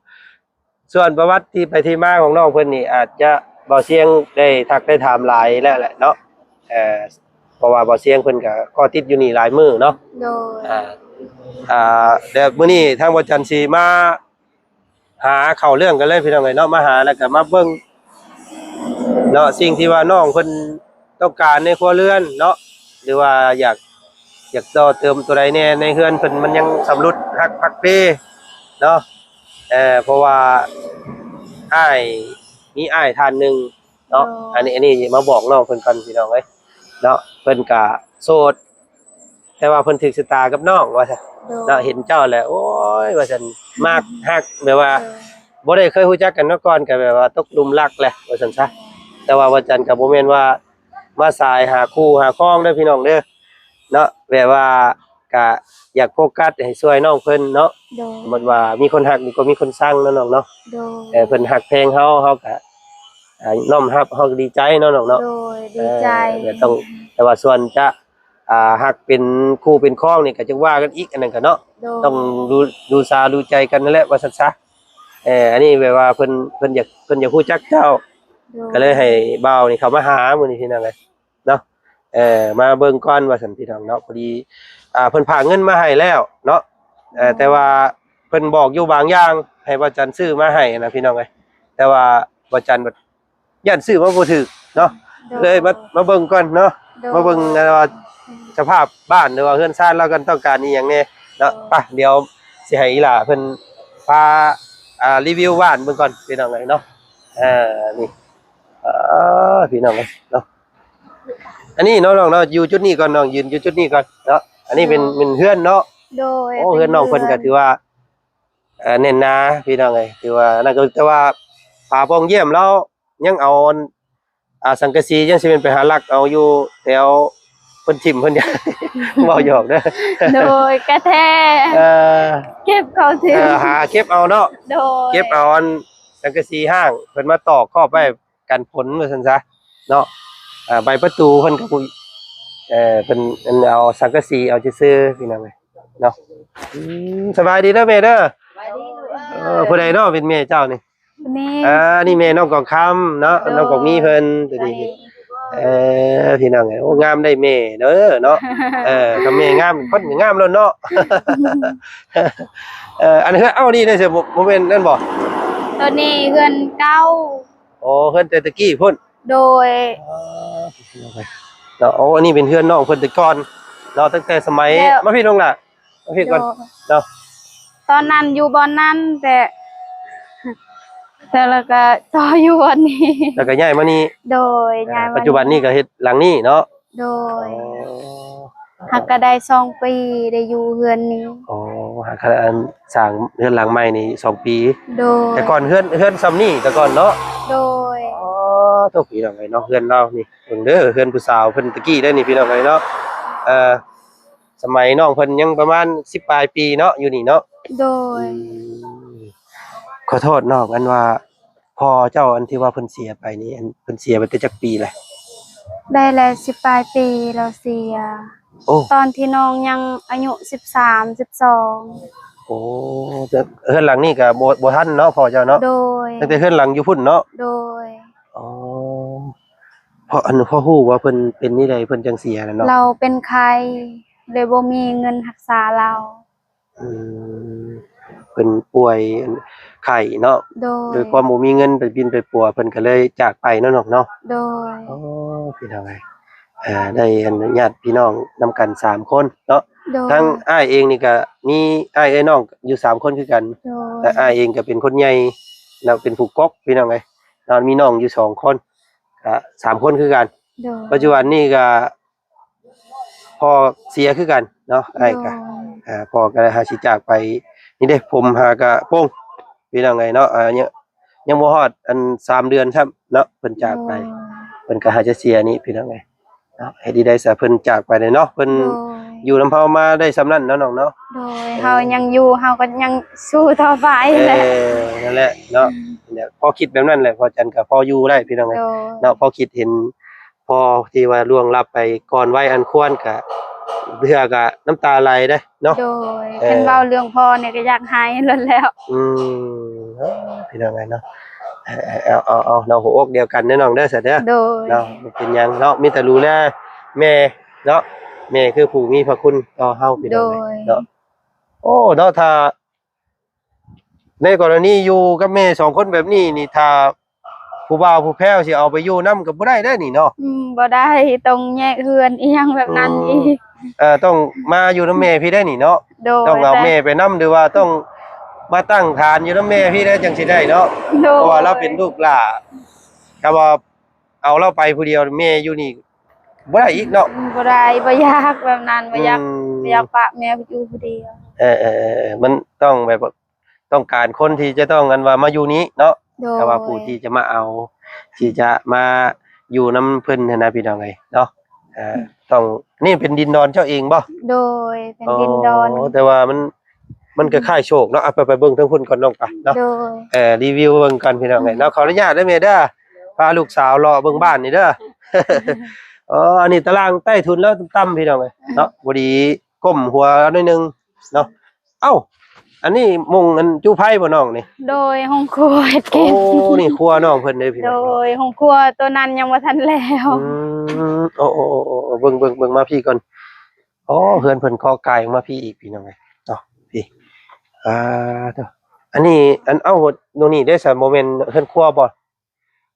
ສ່ວນປະຫວັດທີ່ໄປທີ່ມາຂອງນ້ອງເພິ່ນນີ້ ອາດຈະບ່າວຊຽງໄດ້ທັກໄດ້ຖາມຫຼາຍແລ້ວແຫຼະເນາະ. ເອີ ເພາະວ່າບ່າວຊຽງເພິ່ນກໍເກາະຕິດຢູ່ນີ້ຫຼາຍມື້ເນາະ. ໂດຍ. ອ່າ ອ່າ ແຕ່ມື້ນີ້ທາງບ່າວຈັນຊິມາຫາເຂົ້າເລື່ອງກັນເລີຍ ພີ່ນ້ອງເອີຍເນາະ. ມາຫາແລ້ວກໍມາເບິ່ງເນາະ ສິ່ງທີ່ວ່ານ້ອງເພິ່ນ ຕ້ອງການໃນຄົວເຮືອນເນາະ ຫຼືວ່າຢາກ ຢາກຕໍ່ເຕີມຕົວໃດແດ່ໃນເຮືອນເພິ່ນ ມັນຍັງຊຳລຸດຫັກພັກເພເນາະ. ເອີ ເພາະວ່າອ້າຍ ມີອ້າຍທ່ານໜຶ່ງເນາະ. ໂດຍ. ອັນນີ້ ອັນນີ້ມາບອກນ້ອງເພິ່ນກ່ອນ ພີ່ນ້ອງເອີຍເນາະ. ເພິ່ນກະໂສດ ແຕ່ວ່າເພິ່ນຖືກຊະຕາກັບນ້ອງວ່າຊັ້ນ. ໂດຍ. ເນາະ ເຫັນເຈົ້າແລ້ວ ໂອ້ຍ ວ່າຊັ້ນ ມັກ ຮັກ ແບບວ່າ ໂດຍ ບໍ່ໄດ້ເຄີຍຮູ້ຈັກກັນມາກ່ອນ ກໍແບບວ່າຕົກຫຼຸມຮັກແຫຼະ ວ່າຊັ້ນຊະ. ແຕ່ວ່າບ່າວຈັນກໍບໍ່ແມ່ນວ່າ ມາສາຍຫາຄູ່ຫາຄອງເດີພີ່ນ້ອງເດີເນາະ. ແບບວ່າກະຢາກໂຟກັສໃຫ້ຊ່ວຍນ້ອງເພິ່ນເນາະ. ໂດຍ. ສົມມຸດວ່າມີຄົນຮັກດີກວ່າມີຄົນຊັງເນາະນ້ອງເນາະ. ໂດຍ. ເອີ ເພິ່ນຮັກແພງເຮົາ ເຮົາກະ ອ່າ ນ້ອມຮັບ ເຮົາກໍດີໃຈເນາະນ້ອງເນາະ. ໂດຍ ດີໃຈ. ເອີ ກໍຕ້ອງ ແຕ່ວ່າສ່ວນຈະ ອ່າ ຮັກເປັນຄູ່ເປັນຄອງນີ້ກໍຈັ່ງວ່າກັນອີກ ອັນນັ້ນກໍເນາະ. ໂດຍ. ຕ້ອງດູ ດູສາດູໃຈກັນນັ້ນແຫຼະ ວ່າຊັ້ນຊະ. ເອີ ອັນນີ້ແບບວ່າເພິ່ນ ເພິ່ນຢາກ ເພິ່ນຢາກຮູ້ຈັກເຈົ້າ. ໂດຍ. ກໍເລີຍໃຫ້ບ່າວນີ້ເຂົ້າມາຫາມື້ນີ້ ພີ່ນ້ອງເອີຍ ເນາະ. ເອີ ມາເບິ່ງກ່ອນວ່າຊັ້ນ ພີ່ນ້ອງເນາະ. ພໍດີ ອ່າ ເພິ່ນຝາກເງິນມາໃຫ້ແລ້ວເນາະ. ເອີ ໂດຍ. ແຕ່ວ່າເພິ່ນບອກຢູ່ບາງຢ່າງໃຫ້ບ່າວຈັນຊື້ມາໃຫ້ນະ ພີ່ນ້ອງເອີຍ. ແຕ່ວ່າບ່າວຈັນບັດຢ້ານຊື້ມາບໍ່ຖືກເນາະ. ໂດຍ. ເລີຍມາ ມາເບິ່ງກ່ອນເນາະ. ໂດຍ. ມາເບິ່ງວ່າສະພາບບ້ານ ຫຼືວ່າເຮືອນຊານລາວກັນ ຕ້ອງການອີ່ຫຍັງແດ່ເນາະ. ໂດຍ. ໄປ ດຽວຊິໃຫ້ອີ່ຫຼ້າເພິ່ນພາ ອ່າ ຣີວິວບ້ານເບິ່ງກ່ອນ ພີ່ນ້ອງເອີຍເນາະ. ເອີ ນີ້ ເອີ ພີ່ນ້ອງເອີຍເນາະ. ອັນນີ້ເນາະ ນ້ອງເນາະ ຢູ່ຈຸດນີ້ກ່ອນ ນ້ອງຢືນຢູ່ຈຸດນີ້ກ່ອນເນາະ. ອັນນີ້ເປັນ ໂດຍ ເປັນເຮືອນເນາະ. ໂດຍ. ໂອ້ ເປັນເຮືອນນ້ອງເພິ່ນ ເຮືອນ ກໍຖືວ່າ ເອີ ແໜ້ນໜາ ພີ່ນ້ອງເອີຍ ຖືວ່ານັ້ນກໍ ແຕ່ວ່າຝາປ່ອງຢ້ຽມລາວຍັງເອົາ ອ່າ ສັງກະສີ ຍັງຊິແມ່ນໄປຫາລັກເອົາຢູ່ແຖວເພິ່ນຖິ້ມເພິ່ນ ເວົ້າຫຍອກເດີ. ໂດຍ ກະແທ້ ເອີ ເກັບເຂົາຖິ້ມ ເອີ ຫາເກັບເອົາເນາະ. ໂດຍ. ເກັບເອົາອັນສັງກະສີຫ້າງເພິ່ນມາຕອກຄອບໄວ້ ກັນຝົນວ່າຊັ້ນຊະເນາະ. ອ່າ ໃບປະຕູເພິ່ນກໍບໍ່ ເອີ ເພິ່ນ ເພິ່ນເອົາສັງກະສີເອົາຊື່ໆ ພີ່ນ້ອງເອີຍເນາະ. ອືມ ສະບາຍດີເດີແມ່ເດີ. ສະບາຍດີລູກເອີຍ. ເອີ ຜູ້ໃດເນາະເປັນແມ່ເຈົ້ານີ້? ນີ້ ອ່າ ນີ້ແມ່ນ້ອງກອງຄຳເນາະ. ໂດຍ. ນ້ອງກອງມີເພິ່ນ ໂຕນີ້. ເອີ ພີ່ນ້ອງເອີຍ ໂອ້ ງາມໄດ໋ແມ່ເດີເນາະ. ເອີ ຖ້າແມ່ງາມ ຄົນກໍງາມແລ້ວເນາະ. ເອີ ອັນເຮືອນ ເອົ້າ ນີ້ໄດ້ ບໍ່ ບໍ່ແມ່ນນັ້ນບໍ່? ໂຕນີ້ເຮືອນເກົ່າ. ອໍ ເຮືອນແຕ່ຕະກີ້ພຸ້ນ. ໂດຍ. ອໍ ເນາະ ໂອ້ ອັນນີ້ເປັນເຮືອນນ້ອງເພິ່ນແຕ່ກ່ອນເນາະ ຕັ້ງແຕ່ສະໄໝ ແລ້ວ ມາພີ້ນ້ອງຫຼ້າ ມາພີ້ກ່ອນ ໂດຍ ເນາະ. ຕອນນັ້ນຢູ່ບ່ອນນັ້ນ ແຕ່ ແຕ່ແລ້ວກໍຕໍ່ຢູ່ບ່ອນນີ້ ແລ້ວກໍຍ້າຍມານີ້. ໂດຍ. ອ່າ ຍ້າຍມາ ປັດຈຸບັນນີ້ກໍເຮັດຫຼັງນີ້ເນາະ. ໂດຍ. ອໍ ຫາກກໍໄດ້ສອງປີໄດ້ຢູ່ເຮືອນນີ້. ອໍ ຫາກກໍ ອັນ ສ້າງເຮືອນຫຼັງໃໝ່ນີ້ສອງປີ. ໂດຍ. ແຕ່ກ່ອນເຮືອນ ເຮືອນຊ່ຳນີ້ແຕ່ກ່ອນເນາະ. ໂດຍ. ອໍ ໂທ້ ພີ່ນ້ອງເອີຍເນາະ ເຮືອນລາວນີ້ ເບິ່ງເດີ ເຮືອນຜູ້ສາວເພິ່ນຕະກີ້ໄດ໋ນີ້ ພີ່ນ້ອງເອີຍເນາະ. ເອີ ສະໄໝນ້ອງເພິ່ນຍັງປະມານສິບປາຍປີເນາະ ຢູ່ນີ້ເນາະ. ໂດຍ. ອືມ ຂໍໂທດນ້ອງ ອັນວ່າພໍ່ເຈົ້າ ອັນທີ່ວ່າເພິ່ນເສຍໄປນີ້ ອັນເພິ່ນເສຍໄປແຕ່ຈັກປີແລ້ວ? ໄດ້ແລ້ວສິບປາຍປີແລ້ວເສຍ. ໂອ້ ຕອນທີ່ນ້ອງຍັງອາຍຸສິບສາມ ສິບສອງ. ໂອ້ ແຕ່ເຮືອນຫຼັງນີ້ກໍບໍ່ ບໍ່ທັນເນາະ ພໍ່ເຈົ້າເນາະ. ໂດຍ. ຕັ້ງແຕ່ເຮືອນຫຼັງຢູ່ພຸ້ນເນາະ. ໂດຍ. ອໍ ເພາະ ອັນ ພໍຮູ້ວ່າເພິ່ນເປັນແນວໃດ ເພິ່ນຈັ່ງເສຍນະເນາະ? ລາວເປັນໄຂ້ ເລີຍບໍ່ມີເງິນຮັກສາລາວ. ອືມ ເພິ່ນປ່ວຍ ອັນ ໄຂ້ເນາະ. ໂດຍ. ດ້ວຍຄວາມບໍ່ມີເງິນໄປປິ່ນໄປປົວ ເພິ່ນກໍເລີຍຈາກໄປເນາະນ້ອງເນາະ. ໂດຍ. ໂອ້ ພີ່ນ້ອງເອີຍ ອ່າ ໄດ້ ອັນ ຍາດພີ່ນ້ອງນຳກັນສາມຄົນເນາະ. ໂດຍ. ທັງອ້າຍເອງນີ້ກໍມີອ້າຍເອື້ອຍນ້ອງຢູ່ສາມຄົນຄືກັນ. ໂດຍ. ແລະ ອ້າຍເອງກໍເປັນຄົນໃຫຍ່ ແລ້ວເປັນຜູ້ກົກ ພີ່ນ້ອງເອີຍເນາະ ມີນ້ອງຢູ່ສອງຄົນ ກໍສາມຄົນຄືກັນ. ໂດຍ. ປັດຈຸບັນນີ້ກໍ ພໍ່ເສຍຄືກັນເນາະ ອ້າຍກະ ໂດຍ ອ່າ ພໍ່ກະໄດ້ຫາຊິຈາກໄປ ນີ້ເດ້ ຜົມຫາກະໂປ່ງ ພີ່ນ້ອງເອີຍເນາະ. ອ່າ ຍັງ ຍັງບໍ່ຮອດອັນສາມເດືອນຊ້ຳເນາະ ເພິ່ນຈາກໄປ. ໂດຍ. ເພິ່ນກະຫາຈະເສຍນີ້ ພີ່ນ້ອງເອີຍເນາະ. ເຮັດດີໄດ້ຊະ ເພິ່ນຈາກໄປເນາະ ເພິ່ນ ໂດຍ ຢູ່ນຳເຮົາມາໄດ້ສ່ຳນັ້ນເນາະນ້ອງເນາະ. ໂດຍ. ເອີ ເຮົາຍັງຢູ່ ເຮົາກໍຍັງສູ້ຕໍ່ໄປ. ເອີ ນັ້ນແຫຼະເນາະ. ອືມ ນີ້ແຫຼະ ພໍຄິດແບບນັ້ນແຫຼະ ພໍ່ຈັນກະພໍຢູ່ໄດ້ ພີ່ນ້ອງເອີຍ ໂດຍ ເນາະ. ພໍຄິດເຫັນ ພໍ່ທີ່ວ່າລ່ວງລັບໄປກ່ອນໄວອັນຄວນ ກະເທື່ອກະນ້ຳຕາໄຫຼເດ້ເນາະ. ໂດຍ. ເອີ ຄັນເວົ້າເລື່ອງພໍ່ນີ້ກະຢາກໄຫ້ໂລດແລ້ວ. ອືມ ເອີ ພີ່ນ້ອງເອີຍເນາະ ເອົາ ເອົາ ເອົາ ເອົາ ເນາະ ຫົວອົກດຽວກັນເດີນ້ອງເດີ ຊະເດີ ໂດຍ ເນາະ. ບໍ່ເປັນຫຍັງເນາະ ມີແຕ່ດູແລແມ່ເນາະ ແມ່ຄືຜູ້ມີພະຄຸນຕໍ່ເຮົາ ພີ່ນ້ອງເອີຍ ໂດຍ ເນາະ. ໂອ້ ເນາະ ຖ້າ ໃນກໍລະນີຢູ່ກັບແມ່ສອງຄົນແບບນີ້ນີ້ ຖ້າຜູ້ບ່າວຜູ້ແພ້ວຊິເອົາໄປຢູ່ນຳກໍບໍ່ໄດ້ເດ້ນີ້ເນາະ. ອືມ ບໍ່ໄດ້ ຕ້ອງແຍກເຮືອນອີ່ຫຍັງແບບນັ້ນອີກ. ເອີ ຕ້ອງມາຢູ່ນຳແມ່ພີ້ໄດ້ນີ້ເນາະ. ໂດຍ. ຕ້ອງເອົາແມ່ໄປນຳ ຫຼືວ່າຕ້ອງມາຕັ້ງຖານຢູ່ນຳແມ່ພີ້ໄດ້ຈັ່ງຊິໄດ້ເນາະ. ໂດຍ. ເພາະວ່າລາວເປັນລູກຫຼ້າ ຖ້າວ່າ ເອົາລາວໄປຜູ້ດຽວ ແມ່ຢູ່ນີ້ບໍ່ໄດ້ອີກເນາະ. ອືມ ບໍ່ໄດ້ ບໍ່ຢາກແບບນັ້ນ ບໍ່ຢາກ ອືມ ບໍ່ຢາກປະແມ່ຢູ່ຜູ້ດຽວ. ເອີ ເອີ ເອີ ເອີ ມັນຕ້ອງແບບວ່າ ຕ້ອງການຄົນທີ່ຈະຕ້ອງ ອັນວ່າມາຢູ່ນີ້ເນາະ. ໂດຍ. ແຕ່ວ່າຜູ້ທີ່ຈະມາເອົາ ທີ່ຈະມາຢູ່ນຳເພິ່ນຫັ້ນນະ ພີ່ນ້ອງເອີຍເນາະ. ເອີ ອືມ ຕ້ອງ ນີ້ເປັນດິນດອນເຈົ້າເອງບໍ່? ໂດຍ ເປັນດິນດອນ. ອໍ ແຕ່ວ່າມັນ ມັນກໍຄ້າຍໂຊກເນາະ. ເອົາ ໄປ ໄປເບິ່ງທາງພຸ້ນກ່ອນນ້ອງ ໄປເນາະ. ໂດຍ. ເອີ ຣີວິວເບິ່ງກ່ອນພີ່ນ້ອງເອີຍເນາະ. ຂໍອະນຸຍາດເດີແມ່ເດີ ພາລູກສາວເລາະເບິ່ງບ້ານນີ້ເດີ. ອໍ ອັນນີ້ຕາລ່າງໃຕ້ທຸນແລ້ວຕ່ຳໆ ພີ່ນ້ອງເອີຍເນາະ. ພໍດີກົ້ມຫົວໜ້ອຍໜຶ່ງເນາະ. ເອົ້າ ອັນນີ້ມຸງອັນຈຸໄຟບໍ່ນ້ອງນີ້? ໂດຍ ຫ້ອງຄົວເຮັດກິນ. ໂອ້ ນີ້ຄົວນ້ອງເພິ່ນເດ້ພີ່ນ້ອງ. ໂດຍ ຫ້ອງຄົວໂຕນັ້ນຍັງບໍ່ທັນແລ້ວ. ອືມ ໂອ້ ໂອ້ ໂອ້ ເບິ່ງ ເບິ່ງ ເບິ່ງ ມາພີ້ກ່ອນ. ອໍ ເຮືອນເພິ່ນກໍກາຍອອກມາພີ້ອີກ ພີ່ນ້ອງເອີຍເນາະ. ພີ້ ອ່າ ໂທ້ ອັນນີ້ ອັນ ເອົ້າ ໂຕນີ້ເດ້ ບໍ່ແມ່ນເຮືອນຄົວບໍ່?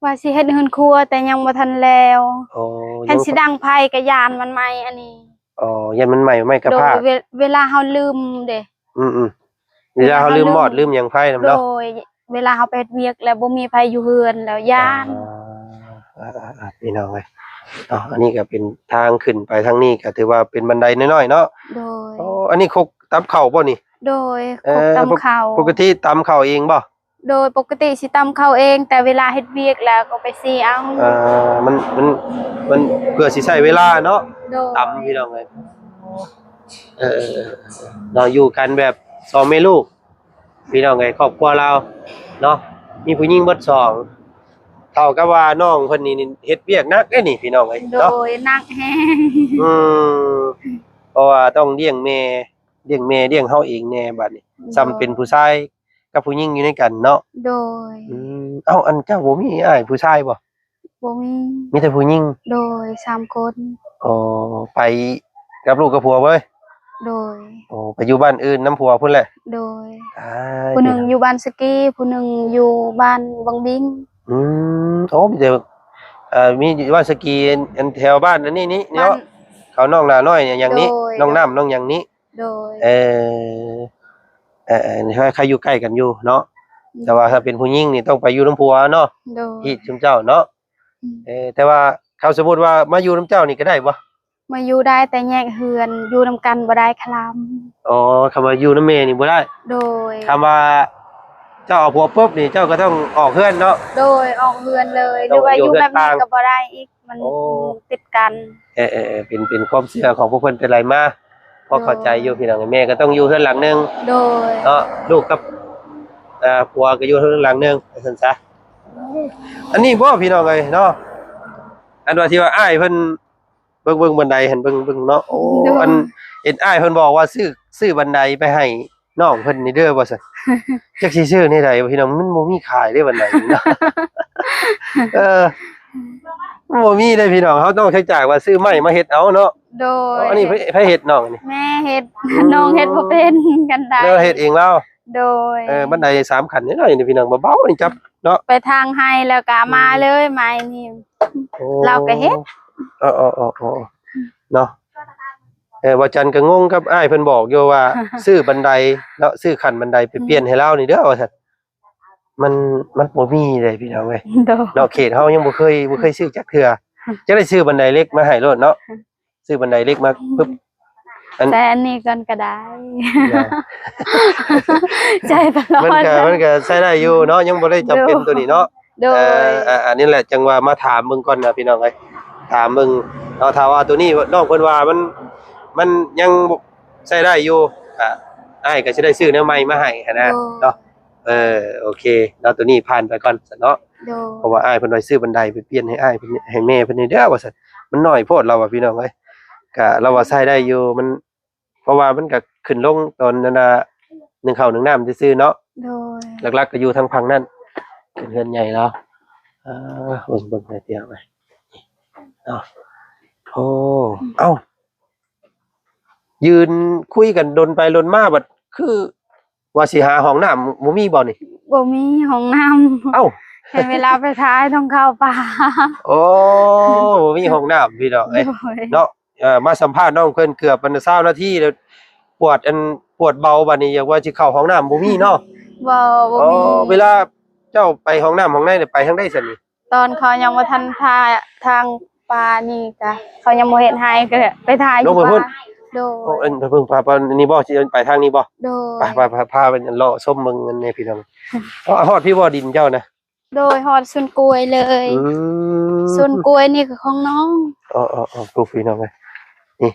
ວ່າຊິເຮັດເຮືອນຄົວ ແຕ່ຍັງບໍ່ທັນແລ້ວ. ອໍ ຄັນຊິດັງໄຟກໍຢ້ານມັນໄໝ້ອັນນີ້. ອໍ ຢ້ານມັນໄໝ້ ໄໝ້ກະພາ. ໂດຍ ເວ ເວລາເຮົາລືມເດ້. ອືມໆ ເວລາເຮົາລືມມອດລືມຫຍັງໄຟນຳເນາະ. ໂດຍ ເວລາເຮົາໄປເຮັດວຽກແລ້ວບໍ່ມີໃຜຢູ່ເຮືອນແລ້ວຢ້ານ. ອ່າ ອ່າ ພີ່ນ້ອງເອີຍເນາະ ອັນນີ້ກໍເປັນທາງຂຶ້ນໄປທາງນີ້ ກໍຖືວ່າເປັນບັນໄດນ້ອຍໆເນາະ. ໂດຍ. ໂອ້ ອັນນີ້ຄົກຕຳເຂົ້າບໍ່ນີ້? ໂດຍ ເອີ ຄົກຕຳເຂົ້າ. ປົກກະຕິຕຳເຂົ້າເອງບໍ່? ໂດຍ ປົກກະຕິຊິຕຳເຂົ້າເອງ ແຕ່ເວລາເຮັດວຽກແລ້ວກໍໄປຊື້ເອົາ. ເອີ ມັນ ມັນ ມັນເພື່ອຊິໃຊ້ເວລາເນາະ. ໂດຍ. ຕຳ ພີ່ນ້ອງເອີຍ ເອີ ເນາະ ຢູ່ກັນແບບສອງແມ່ລູກ ພີ່ນ້ອງເອີຍ ຄອບຄົວລາວເນາະ ມີຜູ້ຍິງເບິດສອງ ເທົ່າກັບວ່ານ້ອງເພິ່ນນີ້ເຮັດວຽກໜັກເດ້ນີ້ ພີ່ນ້ອງເອີຍ ໂດຍ ເນາະ ໜັກແຮງ. ອືມ ເພາະວ່າຕ້ອງລ້ຽງແມ່ ລ້ຽງແມ່ລ້ຽງເຮົາເອງແດ່ ບາດນີ້ ໂດຍ ສ່ຳເປັນຜູ້ຊາຍກັບຜູ້ຍິງຢູ່ນຳກັນເນາະ. ໂດຍ. ອືມ ເອົ້າ ອັນເຈົ້າບໍ່ມີອ້າຍຜູ້ຊາຍບໍ່? ບໍ່ມີ ມີແຕ່ຜູ້ຍິງ ໂດຍ ສາມຄົນ ອໍ ໄປກັບລູກກັບຜົວເລີຍ ໂດຍ ໂອ້ ໄປຢູ່ບ້ານອື່ນນຳຜົວພຸ້ນແຫຼະ ໂດຍ ອ້າຍ ຜູ້ໜຶ່ງຢູ່ບ້ານສະກີ ຜູ້ໜຶ່ງຢູ່ບ້ານວັງບິງ ອືມ ໂອ້ ມີແຕ່ ເອີ ມີຢູ່ບ້ານສະກີ ອັນ ອັນແຖວບ້ານອັນນີ້ນີ້ເນາະ ບ້ານ ເຂົາໜອງນານ້ອຍຫຍັງນີ້ ໂດຍ ໜອງນ້ຳໜອງຫຍັງນີ້ ໂດຍ ເອີ ເອີ ເອີ ໃຫ້ ໃຫ້ຢູ່ໃກ້ກັນຢູ່ເນາະ ອືມ ແຕ່ວ່າຖ້າເປັນຜູ້ຍິງນີ້ຕ້ອງໄປຢູ່ນຳຜົວເນາະ ໂດຍ ຮີດຊຸມເຈົ້າເນາະ ອືມ ເອີ ແຕ່ວ່າຄັນສົມມຸດວ່າມາຢູ່ນຳເຈົ້ານີ້ກໍໄດ້ບໍ່? ມາຢູ່ໄດ້ ແຕ່ແຍກເຮືອນ ຢູ່ນຳກັນບໍ່ໄດ້ ຄະລຳ ອໍ ຄຳວ່າຢູ່ນຳແມ່ນີ້ບໍ່ໄດ້ ໂດຍ ຄຳວ່າເຈົ້າເອົາຜົວປຶບນີ້ ເຈົ້າກໍຕ້ອງອອກເຮືອນເນາະ ໂດຍ ອອກເຮືອນເລີຍ ຫຼືວ່າຢູ່ແບບນີ້ກໍບໍ່ໄດ້ອີກ ມັນ ໂອ້ ຕິດກັນ ເອີໆ ເປັນ ເປັນຄວາມເຊື່ອຂອງພວກເພິ່ນແຕ່ໄຫຼມາ ພໍເຂົ້າໃຈຢູ່ ໂດຍ ພີ່ນ້ອງ ແມ່ກໍຕ້ອງຢູ່ເຮືອນຫຼັງໜຶ່ງ ໂດຍ ເນາະ ລູກກັບ ເອີ ຜົວກໍຢູ່ເຮືອນຫຼັງໜຶ່ງ ວ່າຊັ້ນຊະ ອັນນີ້ບໍ່ ພີ່ນ້ອງເອີຍເນາະ ອັນວ່າທີ່ວ່າອ້າຍເພິ່ນ ເບິ່ງ ເບິ່ງບັນໄດຫັ້ນ ເບິ່ງ ເບິ່ງເນາະ ໂອ້ ໂດຍ ອັນເຫັນອ້າຍເພິ່ນບອກວ່າຊື້ ຊື້ບັນໄດໄປໃຫ້ນ້ອງເພິ່ນນີ້ເດີວ່າຊັ້ນ ຈັກຊິຊື້ແນວໃດພີ່ນ້ອງ ມັນບໍ່ມີຂາຍເດ້ບັນໄດນີ້ເນາະ ເອີ ມັນບໍ່ມີເດ້ພີ່ນ້ອງ ເຮົາຕ້ອງໃຊ້ຈ່າຍວ່າຊື້ໄມ້ມາເຮັດເອົາເນາະ ໂດຍ ເອົາ ອັນນີ້ໃຜ ໃຜເຮັດນ້ອງອັນນີ້? ແມ່ເຮັດ ອືມ ນ້ອງເຮັດບໍ່ເປັນ ກັນໄດ ແລ້ວເຮັດເອງລາວ ໂດຍ ເອີ ບັນໄດສາມຂັ້ນນ້ອຍໆນີ້ພີ່ນ້ອງ ເບົາໆນີ້ຈັບເນາະ ໄປທາງໄຮ່ແລ້ວກໍມາເລີຍ ອືມ ໄມ້ນີ້ ໂອ້ ລາວກໍເຮັດ ເອີໆໆໆ ເນາະ ເອີ ວ່າຈັນກໍງົງກັບອ້າຍເພິ່ນບອກຢູ່ວ່າ ຊື້ບັນໄດເນາະ ຊື້ຂັ້ນບັນໄດໄປປ່ຽນໃຫ້ລາວນີ້ເດີວ່າຊັ້ນ ມັນ ມັນບໍ່ມີເດ້ພີ່ນ້ອງເອີຍ ໂດຍ ເນາະ ເຂດເຮົາຍັງບໍ່ເຄີຍ ບໍ່ເຄີຍຊື້ຈັກເທື່ອ ຈັ່ງໄດ້ຊື້ບັນໄດເຫຼັກມາໃຫ້ໂລດເນາະ ຊື້ບັນໄດເຫຼັກມາປຶບ ອັນ ໃຊ້ອັນນີ້ກ່ອນກໍໄດ້ ເນາະ ໃຊ້ຕະຫຼອດ ມັນກໍ ມັນກໍໃຊ້ໄດ້ຢູ່ເນາະ ຍັງບໍ່ໄດ້ຈຳເປັນ ໂດຍ ໂຕນີ້ເນາະ ໂດຍ ເອີ ອັນນີ້ແຫຼະ ຈັ່ງວ່າມາຖາມເບິ່ງກ່ອນນະພີ່ນ້ອງເອີຍ ຖາມເບິ່ງເນາະ ຖ້າວ່າໂຕນີ້ນ້ອງເພິ່ນວ່າມັນ ມັນຍັງໃຊ້ໄດ້ຢູ່ ກໍອ້າຍກໍຊິໄດ້ຊື້ແນວໃໝ່ມາໃຫ້ຫັ້ນນະ ໂດຍ ເນາະ ເອີ ໂອເຄເນາະ ໂຕນີ້ຜ່ານໄປກ່ອນຊັ້ນເນາະ ໂດຍ ເພາະວ່າອ້າຍເພິ່ນວ່າຊື້ບັນໄດໄປປ່ຽນໃຫ້ອ້າຍເພິ່ນ ໃຫ້ແມ່ເພິ່ນແດ່ເດີວ່າຊັ້ນ ມັນນ້ອຍໂພດລາວວ່າພີ່ນ້ອງເອີຍ ກະລາວວ່າໃຊ້ໄດ້ຢູ່ ມັນ ເພາະວ່າມັນກະຂຶ້ນລົງຕອນນັ້ນນະ ໜຶ້ງເຂົ້າໜຶ້ງນ້ຳຊື່ໆເນາະ ໂດຍ ຫຼັກໆກໍຢູ່ທາງຝັ່ງນັ້ນ ເປັນເຮືອນໃຫຍ່ລາວ ເອີ ເບິ່ງ ເບິ່ງໃຫ້ເຕີຍໄວ້ເນາະ ໂອ້ ເອົ້າ ຢືນຄຸຍກັນດົນໄປດົນມາ ບັດຄື ວ່າຊິຫາຫ້ອງນ້ຳ ບໍ່ມີບໍ່ນີ້? ບໍ່ມີຫ້ອງນ້ຳ ເອົ້າ ໃຫ້ເວລາໄປຖ່າຍຕ້ອງເຂົ້າປ່າ ໂອ້ ບໍ່ມີຫ້ອງນ້ຳພີ່ນ້ອງເອີຍ ໂດຍ ເນາະ ເອີ ມາສຳພາດນ້ອງເພິ່ນເກືອບອັນຊາວນາທີແລ້ວ ປວດອັນ ປວດເບົາ ບັດນີ້ຢາກວ່າຊິເຂົ້າຫ້ອງນ້ຳ ບໍ່ມີເນາະ ບໍ່ ບໍ່ມີ ອໍ ເວລາເຈົ້າໄປຫ້ອງນ້ຳຫ້ອງໃນນີ້ ໄປທາງໃດຊັ້ນນີ້? ຕອນເຂົາຍັງບໍ່ທັນທາ ທາງປ່ານີ້ກະ ເຂົາຍັງບໍ່ເຮັດໃຫ້ ກະໄປຖ່າຍຢູ່ປ່າ ລົງໄປພຸ້ນ ໂດຍ ໂອ້ ອັນ ໄປເບິ່ງປ່າ ປ່ານີ້ບໍ່ ຊິໄປທາງນີ້ບໍ່ ໂດຍ ໄປ ໄປ ໄປ ພາໄປເລາະຊົມເບິ່ງອັນນີ້ພີ່ນ້ອງ ຮອດ ຮອດພີ້ບໍ່ ດິນເຈົ້ານະ ໂດຍ ຮອດສວນກ້ວຍເລີຍ ອືມ ສວນກ້ວຍນີ້ກໍຂອງນ້ອງ ອໍໆໆ ໂອ້ ພີ່ນ້ອງເອີຍ ນີ້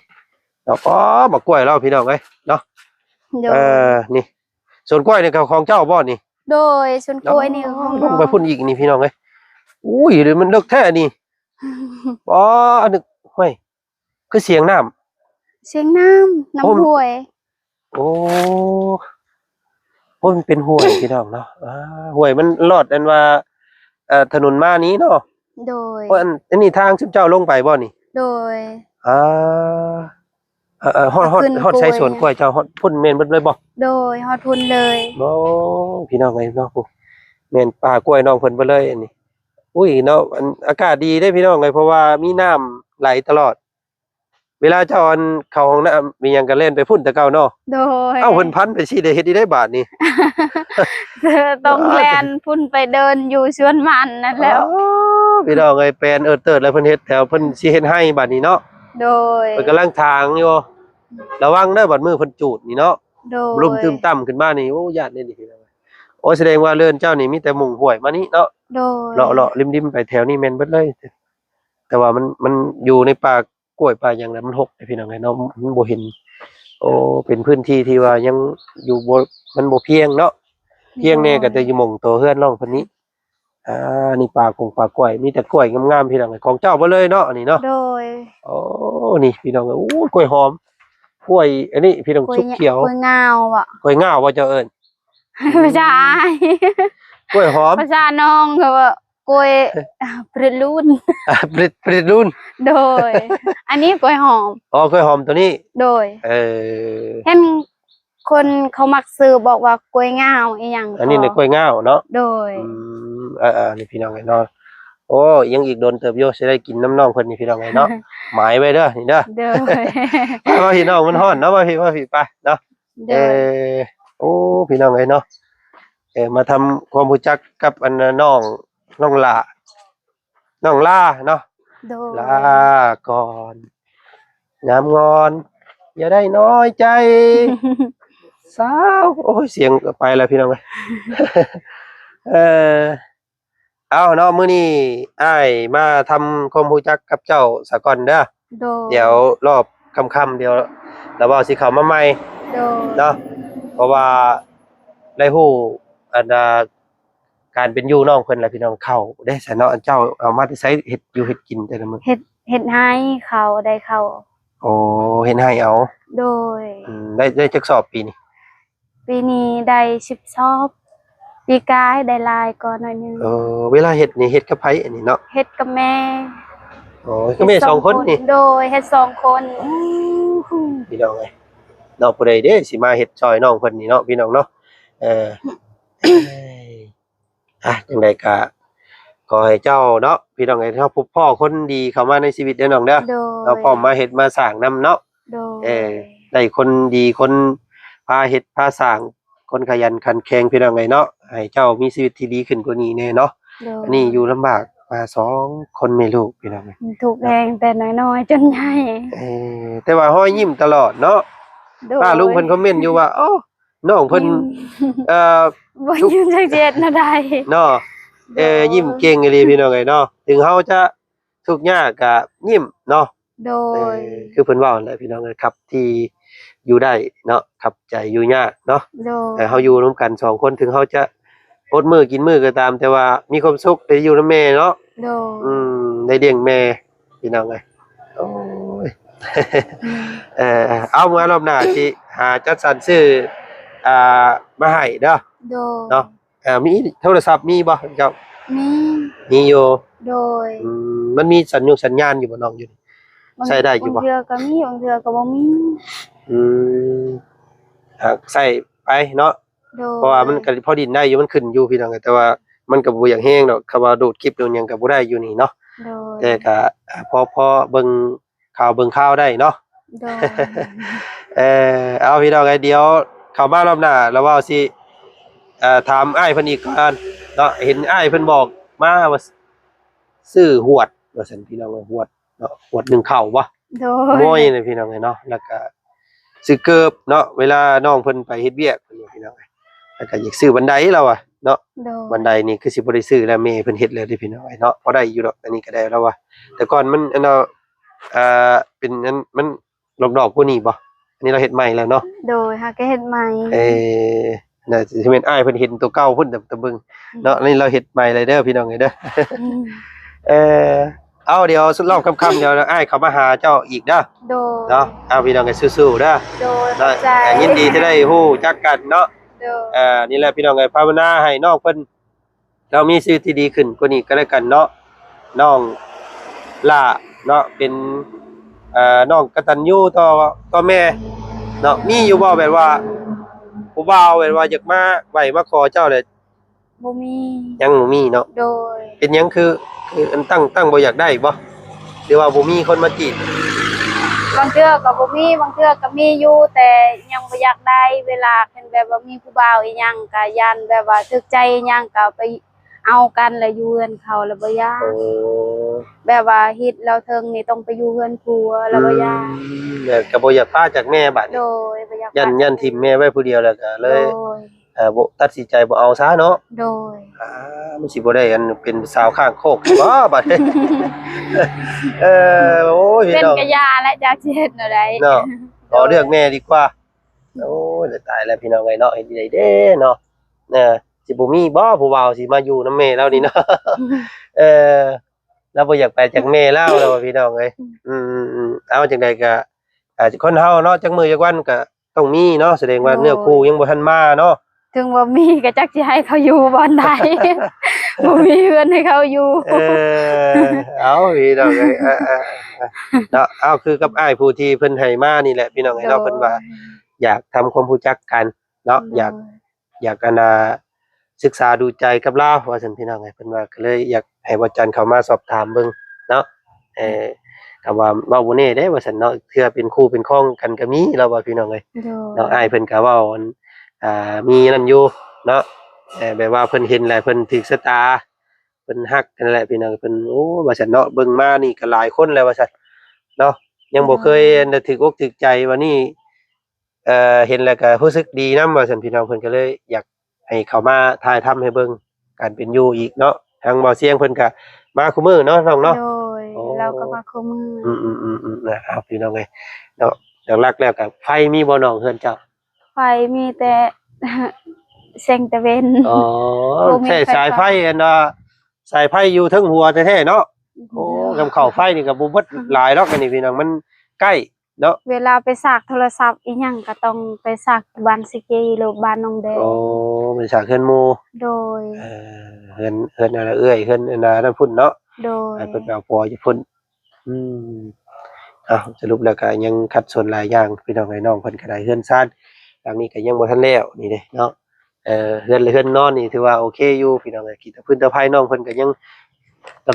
ດອກ ອໍ ບັກກ້ວຍລາວພີ່ນ້ອງເອີຍເນາະ ໂດຍ ເອີ ນີ້ ສວນກ້ວຍນີ້ກໍຂອງເຈົ້າບໍ່ນີ້? ໂດຍ ສວນກ້ວຍນີ້ກໍຂອງນ້ອງ ອໍ ລົງໄປພຸ້ນອີກນີ້ພີ່ນ້ອງເອີຍ ອຸ້ຍ ມັນເລິກແທ້ນີ້ ອໍ ອັນນີ້ ຫ້ວຍ ຄືສຽງນ້ຳ ສຽງນ້ຳ ນ້ຳຫ້ວຍ ໂອ້ ໂອ້ ມັນເປັນຫ້ວຍພີ່ນ້ອງເນາະ ອ່າ ຫ້ວຍມັນລອດອັນວ່າ ເອີ ຖະໜົນມານີ້ເນາະ ໂດຍ ໂອ້ ອັນ ອັນນີ້ທາງຊຸມເຈົ້າລົງໄປບໍ່ນີ້? ໂດຍ ອ່າ ເອີ ເອີ ຮອດ ຮອດ ຮອດໃສສວນກ້ວຍເຈົ້າ ຮອດພຸ້ນແມ່ນເບິດເລີຍບໍ່? ໂດຍ ຮອດພຸ້ນເລີຍ ໂອ້ ພີ່ນ້ອງເອີຍເນາະ ຜູ້ ແມ່ນປ່າກ້ວຍນ້ອງເພິ່ນເບິດເລີຍອັນນີ້ ອຸ້ຍເນາະ ອັນ ອາກາດດີເດ້ພີ່ນ້ອງເອີຍ ເພາະວ່າມີນ້ຳໄຫຼຕະຫຼອດ ເວລາເຈົ້າອັນເຂົ້າຫ້ອງນ້ຳມີຫຍັງກໍແລ່ນໄປພຸ້ນແຕ່ເກົ່າເນາະ ໂດຍ ເອົ້າ ເພິ່ນພັນໄປຊີ້ ໄດ້ເຮັດອີ່ໄດ້ບາດນີ້ ຕ້ອງແລ່ນພຸ້ນໄປເດີນຢູ່ສວນມັນນັ້ນແຫຼ້ວ ອໍ ພີ່ນ້ອງເອີຍ ແປນເອີດເຕີດແລ້ວ ເພິ່ນເຮັດແຖວ ເພິ່ນຊິເຮັດໄຮ່ບາດນີ້ເນາະ ໂດຍ ເພິ່ນກຳລັງຖາງຢູ່ ລະວັງເດີ ບາດມື້ເພິ່ນຈູດນີ້ເນາະ ໂດຍ ລຸ່ມຕື່ມຕ່ຳຂຶ້ນມານີ້ ໂອ້ ຢ້ານເດ້ນີ້ ໂອ້ ສະແດງວ່າເຮືອນເຈົ້ານີ້ມີແຕ່ມຸງຫ້ວຍມານີ້ເນາະ ໂດຍ ເລາະໆລິມໆໄປແຖວນີ້ແມ່ນເບິດເລີຍ ແຕ່ວ່າມັນ ມັນຢູ່ໃນປ່າກ້ວຍປ່າຫຍັງແລ້ວມັນຮົກເດ້ພີ່ນ້ອງເອີຍເນາະ ມັນບໍ່ເຫັນ ໂອ້ ເປັນພື້ນທີ່ທີ່ວ່າຍັງຢູ່ບໍ່ ມັນບໍ່ພຽງເນາະ ພຽງແດ່ກໍແຕ່ຢູ່ໝ່ອງໂຕເຮືອນນ້ອງເພິ່ນນີ້ ອ່າ ນີ້ປ່າກົງປ່າກ້ວຍ ມີແຕ່ກ້ວຍງາມໆ ພີ່ນ້ອງເອີຍ ຂອງເຈົ້າເບິດເລີຍເນາະ ອັນນີ້ເນາະ ໂດຍ ໂອ້ ນີ້ພີ່ນ້ອງເອີຍ ໂອ້ ກ້ວຍຫອມ ກ້ວຍ ອັນນີ້ພີ່ນ້ອງ ສຸກຂຽວ ກ້ວຍງາວບໍ? ກ້ວຍງາວບໍເຈົ້າເອີ້ນ? ພາສາອ້າຍ ກ້ວຍຫອມ ພາສານ້ອງເຂົາວ່າ ກ້ວຍ ປຣິດລູນ ອ່າ ປຣິດ ປຣິດລູນ ໂດຍ ອັນນີ້ກ້ວຍຫອມ ອໍ ກ້ວຍຫອມໂຕນີ້ ໂດຍ ເອີ ເຫັນຄົນເຂົາມັກຊື່ບອກວ່າກ້ວຍງາວອີ່ຫຍັງ ອັນນີ້ແຫຼະກ້ວຍງາວເນາະ ໂດຍ ອືມ ເອີໆ ນີ້ພີ່ນ້ອງເອີຍເນາະ ໂອ້ ຍັງອີກດົນເຕີບຢູ່ ຊິໄດ້ກິນນຳນ້ອງເພິ່ນນີ້ພີ່ນ້ອງເອີຍເນາະ ໝາຍໄວ້ເດີ ນີ້ເດີ ໂດຍ ໄປ ມາພີ່ນ້ອງ ມັນຮ້ອນເນາະ ມາພີ່ ມາພີ່ ໄປເນາະ ໂດຍ ເອີ ໂອ້ ພີ່ນ້ອງເອີຍເນາະ ເອີ ມາທຳຄວາມຮູ້ຈັກກັບອັນນ້ອງ ນ້ອງຫຼ້າ ນ້ອງຫຼ້າເນາະ ໂດຍ ລາກ່ອນ ງາມງອນ ຢ່າໄດ້ນ້ອຍໃຈ ສາວ ໂອ້ຍ ສຽງໄປແລ້ວພີ່ນ້ອງເອີຍ ເອີ ເອົາເນາະ ມື້ນີ້ອ້າຍມາທຳຄວາມຮູ້ຈັກກັບເຈົ້າສາກ່ອນເດີ ໂດຍ ດຽວລອບຄ່ຳໆ ດຽວລາວເວົ້າຊິເຂົ້າມາໃໝ່ ໂດຍ ເນາະ ເພາະວ່າໄດ້ຮູ້ອັນ ອ່າ ການເປັນຢູ່ນ້ອງເພິ່ນລະພີ່ນ້ອງ ເຂົ້າເດ້ຊະເນາະ ເຈົ້າເອົາມາແຕ່ໃສ ເຮັດຢູ່ເຮັດກິນແຕ່ລະມື້ ເຮັດ ເຮັດໄຮ່ເຂົ້າ ໄດ້ເຂົ້າ ໂອ້ ເຮັດໄຮ່ເອົາ ໂດຍ ອືມ ໄດ້ ໄດ້ຈັກສອບປີນີ້? ປີນີ້ໄດ້ສິບສອບ ປີກາຍໄດ້ຫຼາຍກວ່າໜ້ອຍໜຶ່ງ ເອີ ເວລາເຮັດນີ້ເຮັດກັບໃຜອັນນີ້ເນາະ? ເຮັດກັບແມ່ ໂອ້ ກັບແມ່ສອງຄົນນີ້ ໂດຍ ເຮັດສອງຄົນ ໂອ້ ພີ່ນ້ອງເອີຍເນາະ ຜູ້ໃດເດ້ຊິມາເຮັດຊ່ອຍນ້ອງເພິ່ນນີ້ເນາະ ພີ່ນ້ອງເນາະ ເອີ ອ່ະ ຈັ່ງໃດກະຂໍໃຫ້ເຈົ້າເນາະ ພີ່ນ້ອງເອີຍ ເຮົາພົບພໍ້ຄົນດີເຂົ້າມາໃນຊີວິດເດີນ້ອງເດີ ໂດຍ ເຮົາພ້ອມມາເຮັດມາສ້າງນຳເນາະ ໂດຍ ເອີ ໄດ້ຄົນດີ ຄົນພາເຮັດພາສ້າງ ຄົນຂະຫຍັນຂັນແຂງ ພີ່ນ້ອງເອີຍເນາະ ໃຫ້ເຈົ້າມີຊີວິດທີ່ດີຂຶ້ນກວ່ານີ້ແດ່ເນາະ ໂດຍ ອັນນີ້ຢູ່ລຳບາກມາສອງຄົນແມ່ລູກ ພີ່ນ້ອງເອີຍ ທຸກແຮງແຕ່ນ້ອຍໆຈົນໃຫຍ່ ເອີ ແຕ່ວ່າຮອຍຍິ້ມຕະຫຼອດເນາະ ໂດຍ ປ້າລຸງເພິ່ນຄອມເມັນຢູ່ວ່າ ໂອ້ ນ້ອງເພິ່ນ ອືມ ເອີ ບໍ່ຍິ້ມຈັກຊິເຮັດແນວໃດເນາະ ເອີ ໂດຍ ຍິ້ມເກັ່ງອີ່ຫຼີພີ່ນ້ອງເອີຍເນາະ ເຖິງເຮົາຈະທຸກຍາກກະຍິ້ມເນາະ ໂດຍ ເອີ ຄືເພິ່ນເວົ້າຫັ້ນແຫຼະພີ່ນ້ອງເອີຍ ຄັບທີ່ຢູ່ໄດ້ເນາະ ຄັບໃຈຢູ່ຍາກເນາະ ໂດຍ ເອີ ເຮົາຢູ່ນຳກັນສອງຄົນ ເຖິງເຮົາຈະອົດມື້ກິນມື້ກໍຕາມ ແຕ່ວ່າມີຄວາມສຸກໄດ້ຢູ່ນຳແມ່ເນາະ ໂດຍ ອືມ ໄດ້ລ້ຽງແມ່ ພີ່ນ້ອງເອີຍ ໂອ້ຍ ເອີ ເອົາ ເມື່ອລອບໜ້າຊິຫາຈັດສັນຊື້ ອ່າ ມາໃຫ້ເດີ ໂດຍ ເນາະ ເອີ ມີໂທລະສັບມີບໍ່ເຈົ້າ? ມີ ມີຢູ່ ໂດຍ ອືມ ມັນມີສັນຍຸງສັນຍານຢູ່ບໍ່ນ້ອງຢູ່ນີ້? ບາງ ໃຊ້ໄດ້ຢູ່ບໍ່? ບາງເທື່ອກໍມີ ບາງເທື່ອກໍບໍ່ມີ ອືມ ຫາກໃຊ້ໄປເນາະ ໂດຍ ເພາະວ່າມັນກໍພໍດິນໄດ້ຢູ່ ມັນຂຶ້ນຢູ່ພີ່ນ້ອງ ແຕ່ວ່າມັນກໍບໍ່ຢາກແຮງດອກ ຄຳວ່າດູດຄລິບດູດຫຍັງກໍບໍ່ໄດ້ຢູ່ນີ້ເນາະ ໂດຍ ແຕ່ກໍພໍ ພໍເບິ່ງຂ່າວເບິ່ງຂ່າວໄດ້ເນາະ ໂດຍ ເອີ ເອົາ ພີ່ນ້ອງເອີຍ ດຽວເຂົ້າມາລອບໜ້າລະເວົ້າຊິ ເອີ ຖາມອ້າຍເພິ່ນອີກກ່ອນເນາະ ເຫັນອ້າຍເພິ່ນບອກມາວ່າ ຊື້ຫວດວ່າຊັ້ນ ພີ່ນ້ອງເອີຍ ຫວດເນາະ ຫວດໜຶ້ງເຂົ້າບໍ່? ໂດຍ ໂມຍນະ ພີ່ນ້ອງເອີຍເນາະ ແລ້ວກະຊື້ເກີບເນາະ ເວລານ້ອງເພິ່ນໄປເຮັດວຽກ ພີ່ນ້ອງເອີຍ ແລ້ວກະຢາກຊື້ບັນໄດລາວວ່າເນາະ ໂດຍ ບັນໄດນີ້ຄືຊິບໍ່ໄດ້ຊື້ແລ້ວ ແມ່ເພິ່ນເຮັດແລ້ວເດ້ ພີ່ນ້ອງເອີຍເນາະ ພໍໄດ້ຢູ່ດອກ ອັນນີ້ກໍໄດ້ລາວວ່າ ແຕ່ກ່ອນມັນ ອັນ ເນາະ ອ່າ ເປັນອັນ ມັນ ດອກໆ ກວ່ານີ້ບໍ່? ອັນນີ້ລາວເຮັດໃໝ່ແລ້ວເນາະ ໂດຍ ຫາກະເຮັດໃໝ່ ເອີ ໜ້າຊິແມ່ນອ້າຍເພິ່ນເຫັນໂຕເກົ່າພຸ້ນ ຕາ ຕາເບິ່ງ ອືມ ເນາະ ອັນນີ້ລາວເຮັດໃໝ່ເລີຍເດີ ພີ່ນ້ອງເອີຍເດີ ອືມ ເອີ ເອົາ ດຽວສຸດລອບຄ່ຳໆ ດຽວອ້າຍເຂົ້າມາຫາເຈົ້າອີກເດີ ໂດຍ ເນາະ ເອົາ ພີ່ນ້ອງເອີຍ ສູ້ໆ ເດີ ໂດຍ ເນາະ ຂອບໃຈ ເອີ ຍິນດີທີ່ໄດ້ຮູ້ຈັກກັນເນາະ ໂດຍ ເອີ ນີ້ແຫຼະ ພີ່ນ້ອງເອີຍ ພາວະນາໃຫ້ນ້ອງເພິ່ນ ເຮົາມີຊີວິດທີ່ດີຂຶ້ນກວ່ານີ້ກໍແລ້ວກັນເນາະ ນ້ອງຫຼ້າເນາະ ເປັນ ເອີ ນ້ອງກະຕັນຍູຕໍ່ ຕໍ່ແມ່ເນາະ ມີຢູ່ບໍ່ແບບວ່າຜູ້ບ່າວແບບວ່າຢາກມາໄຫວ້ມາຂໍເຈົ້າແຫຼະ? ບໍ່ມີ ຍັງບໍ່ມີເນາະ ໂດຍ ເປັນຫຍັງຄື ຄືອັນຕັ້ງ ຕັ້ງບໍ່ຢາກໄດ້ບໍ່ ຫຼືວ່າບໍ່ມີຄົນມາຈີບ? ບາງເທື່ອກໍບໍ່ມີ ບາງເທື່ອກໍມີຢູ່ ແຕ່ຍັງບໍ່ຢາກໄດ້ ເວລາຄັນແບບວ່າມີຜູ້ບ່າວອີ່ຫຍັງ ກໍຢ້ານແບບວ່າຖືກໃຈອີ່ຫຍັງ ກໍໄປ ເອົາກັນແລ້ວຢູ່ເຮືອນເຂົາແລ້ວບໍ່ຢາກ ໂອ້ ແບບວ່າເຮັດແລ້ວເທິງນີ້ຕ້ອງໄປຢູ່ເຮືອນຜົວແລ້ວບໍ່ຢາກ ອືມ ແລ້ວກໍບໍ່ຢາກປະຈາກແມ່ບາດນີ້ ໂດຍ ບໍ່ຢາກປະ ຢ້ານ ຢ້ານຖິ້ມແມ່ໄວ້ຜູ້ດຽວແລ້ວກໍເລີຍ ໂດຍ ເອີ ບໍ່ ຕັດສິນໃຈບໍ່ເອົາຊະເນາະ ໂດຍ ອ່າ ມັນຊິບໍ່ໄດ້ອັນເປັນສາວຂ້າງໂຄກບໍບາດນີ້ ເອີ ໂອ້ຍ ເປັນ ພີ່ນ້ອງ ກະຢ່າແຫຼະ ຈັກຊິເຮັດແນວໃດເນາະ ຂໍເລືອກແມ່ດີກວ່າ ໂອ້ຍ ຕາຍແລ້ວ ພີ່ນ້ອງເອີຍເນາະ ເຮັດຈັ່ງໃດເດ້ເນາະ ເອີ ຊິບໍ່ມີບໍຜູ້ບ່າວຊິມາຢູ່ນຳແມ່ລາວນີ້ເນາະ ເອີ ລາວບໍ່ຢາກໄປຈາກແມ່ລາວແລ້ວ ພີ່ນ້ອງເອີຍ ອືມ ອືມ ອືມ ເອົາ ຈັ່ງໃດກໍ ອ່າ ຄົນເຮົາເນາະ ຈັກມື້ຈັກວັນກໍຕ້ອງມີເນາະ ສະແດງວ່າ ໂດຍ ເນື້ອຄູ່ຍັງບໍ່ທັນມາເນາະ ເຖິງວ່າມີກໍຈັກຊິໃຫ້ເຂົາຢູ່ບ່ອນໃດ ບໍ່ມີເຮືອນໃຫ້ເຂົາຢູ່. ເອີ ເອົາ ພີ່ນ້ອງເອີຍ ເອີ ເອີ ເນາະ ເອົາ ຄືກັບອ້າຍຜູ້ທີ່ເພິ່ນໃຫ້ມານີ້ແຫຼະ ພີ່ນ້ອງເອີຍເນາະ ໂດຍ ເພິ່ນວ່າຢາກທຳຄວາມຮູ້ຈັກກັນເນາະ ໂດຍ ຢາກ ຢາກ ອັນນ່າ ສຶກສາດູໃຈກັບລາວວ່າຊັ້ນ ພີ່ນ້ອງເອີຍ ເພິ່ນວ່າກໍເລີຍຢາກໃຫ້ບ່າວຈັນເຂົ້າມາສອບຖາມເບິ່ງເນາະ ເອີ ກໍວ່າເວົ້າບໍ່ແນ່ເດ້ວ່າຊັ້ນເນາະ ເທື່ອເປັນຄູ່ເປັນຄອງກັນກໍມີ ລາວວ່າ ພີ່ນ້ອງເອີຍ ໂດຍ ເນາະ ອ້າຍເພິ່ນກໍເວົ້າ ອັນ ອ່າ ມີນັ້ນຢູ່ເນາະ ເອີ ແບບວ່າເພິ່ນເຫັນແລ້ວເພິ່ນຖືກຊະຕາ ເພິ່ນຮັກຫັ້ນແຫຼະ ພີ່ນ້ອງ ເພິ່ນ ໂອ້ ວ່າຊັ້ນເນາະ ເບິ່ງມານີ້ກໍຫຼາຍຄົນແລ້ວວ່າຊັ້ນເນາະ ຍັງບໍ່ເຄີຍ ໂດຍ ອັນ ຖືກອົກຖືກໃຈ ວັນນີ້ ເອີ ເຫັນແລ້ວກໍຮູ້ສຶກດີນຳວ່າຊັ້ນ ພີ່ນ້ອງ ເພິ່ນກໍເລີຍຢາກໃຫ້ເຂົ້າມາຖ່າຍທຳໃຫ້ເບິ່ງການເປັນຢູ່ອີກເນາະ ທາງບ່າວຊຽງເພິ່ນກໍມາຄູ່ມື້ເນາະ ນ້ອງເນາະ ໂດຍ ໂອ້ ລາວກໍມາຄູ່ມື້ ອືມໆໆໆ ເອົາ ພີ່ນ້ອງເອີຍເນາະ ຫຼັກໆແລ້ວກໍໄຟມີບໍ່ນ້ອງ ເຮືອນເຈົ້າ? ໄຟມີແຕ່ແສງຕາເວັນ ອໍ ບໍ່ມີໄຟຟ້າ ໃຊ້ສາຍໄຟ ອັນວ່າສາຍໄຟຢູ່ເທິງຫົວແທ້ໆເນາະ ໂດຍ ໂອ້ ກຳເຂົ້າໄຟນີ້ກໍບໍ່ເບິດຫຼາຍດອກ ອັນນີ້ ພີ່ນ້ອງ ມັນໃກ້ ເນາະ ເວລາໄປສາກໂທລະສັບອີ່ຫຍັງກໍຕ້ອງໄປສາກບ້ານຊິກີ ຫຼືບ້ານໜອງແດງ ໂອ້ ໄປສາກເຮືອນໝູ່ ໂດຍ ເອີ ເຮືອນ ເຮືອນອັນເອື້ອຍ ເຮືອນອັນນັ້ນພຸ້ນເນາະ ໂດຍ ໃຫ້ເພິ່ນໄປເອົາຜົວຢູ່ພຸ້ນ ອືມ ເອົາ ສະຫຼຸບແລ້ວກໍຍັງຂັດສົນຫຼາຍຢ່າງ ພີ່ນ້ອງເອີຍ ນ້ອງເພິ່ນກໍໄດ້ເຮືອນຊານ ຫຼັງນີ້ກໍຍັງບໍ່ທັນແລ້ວ ນີ້ເດ້ເນາະ ເອີ ເຮືອນ ເຮືອນນອນນີ້ຖືວ່າໂອເຄຢູ່ ພີ່ນ້ອງເອີຍ ກິນແຕ່ພື້ນແຕ່ໄພ ນ້ອງເພິ່ນກໍຍັງ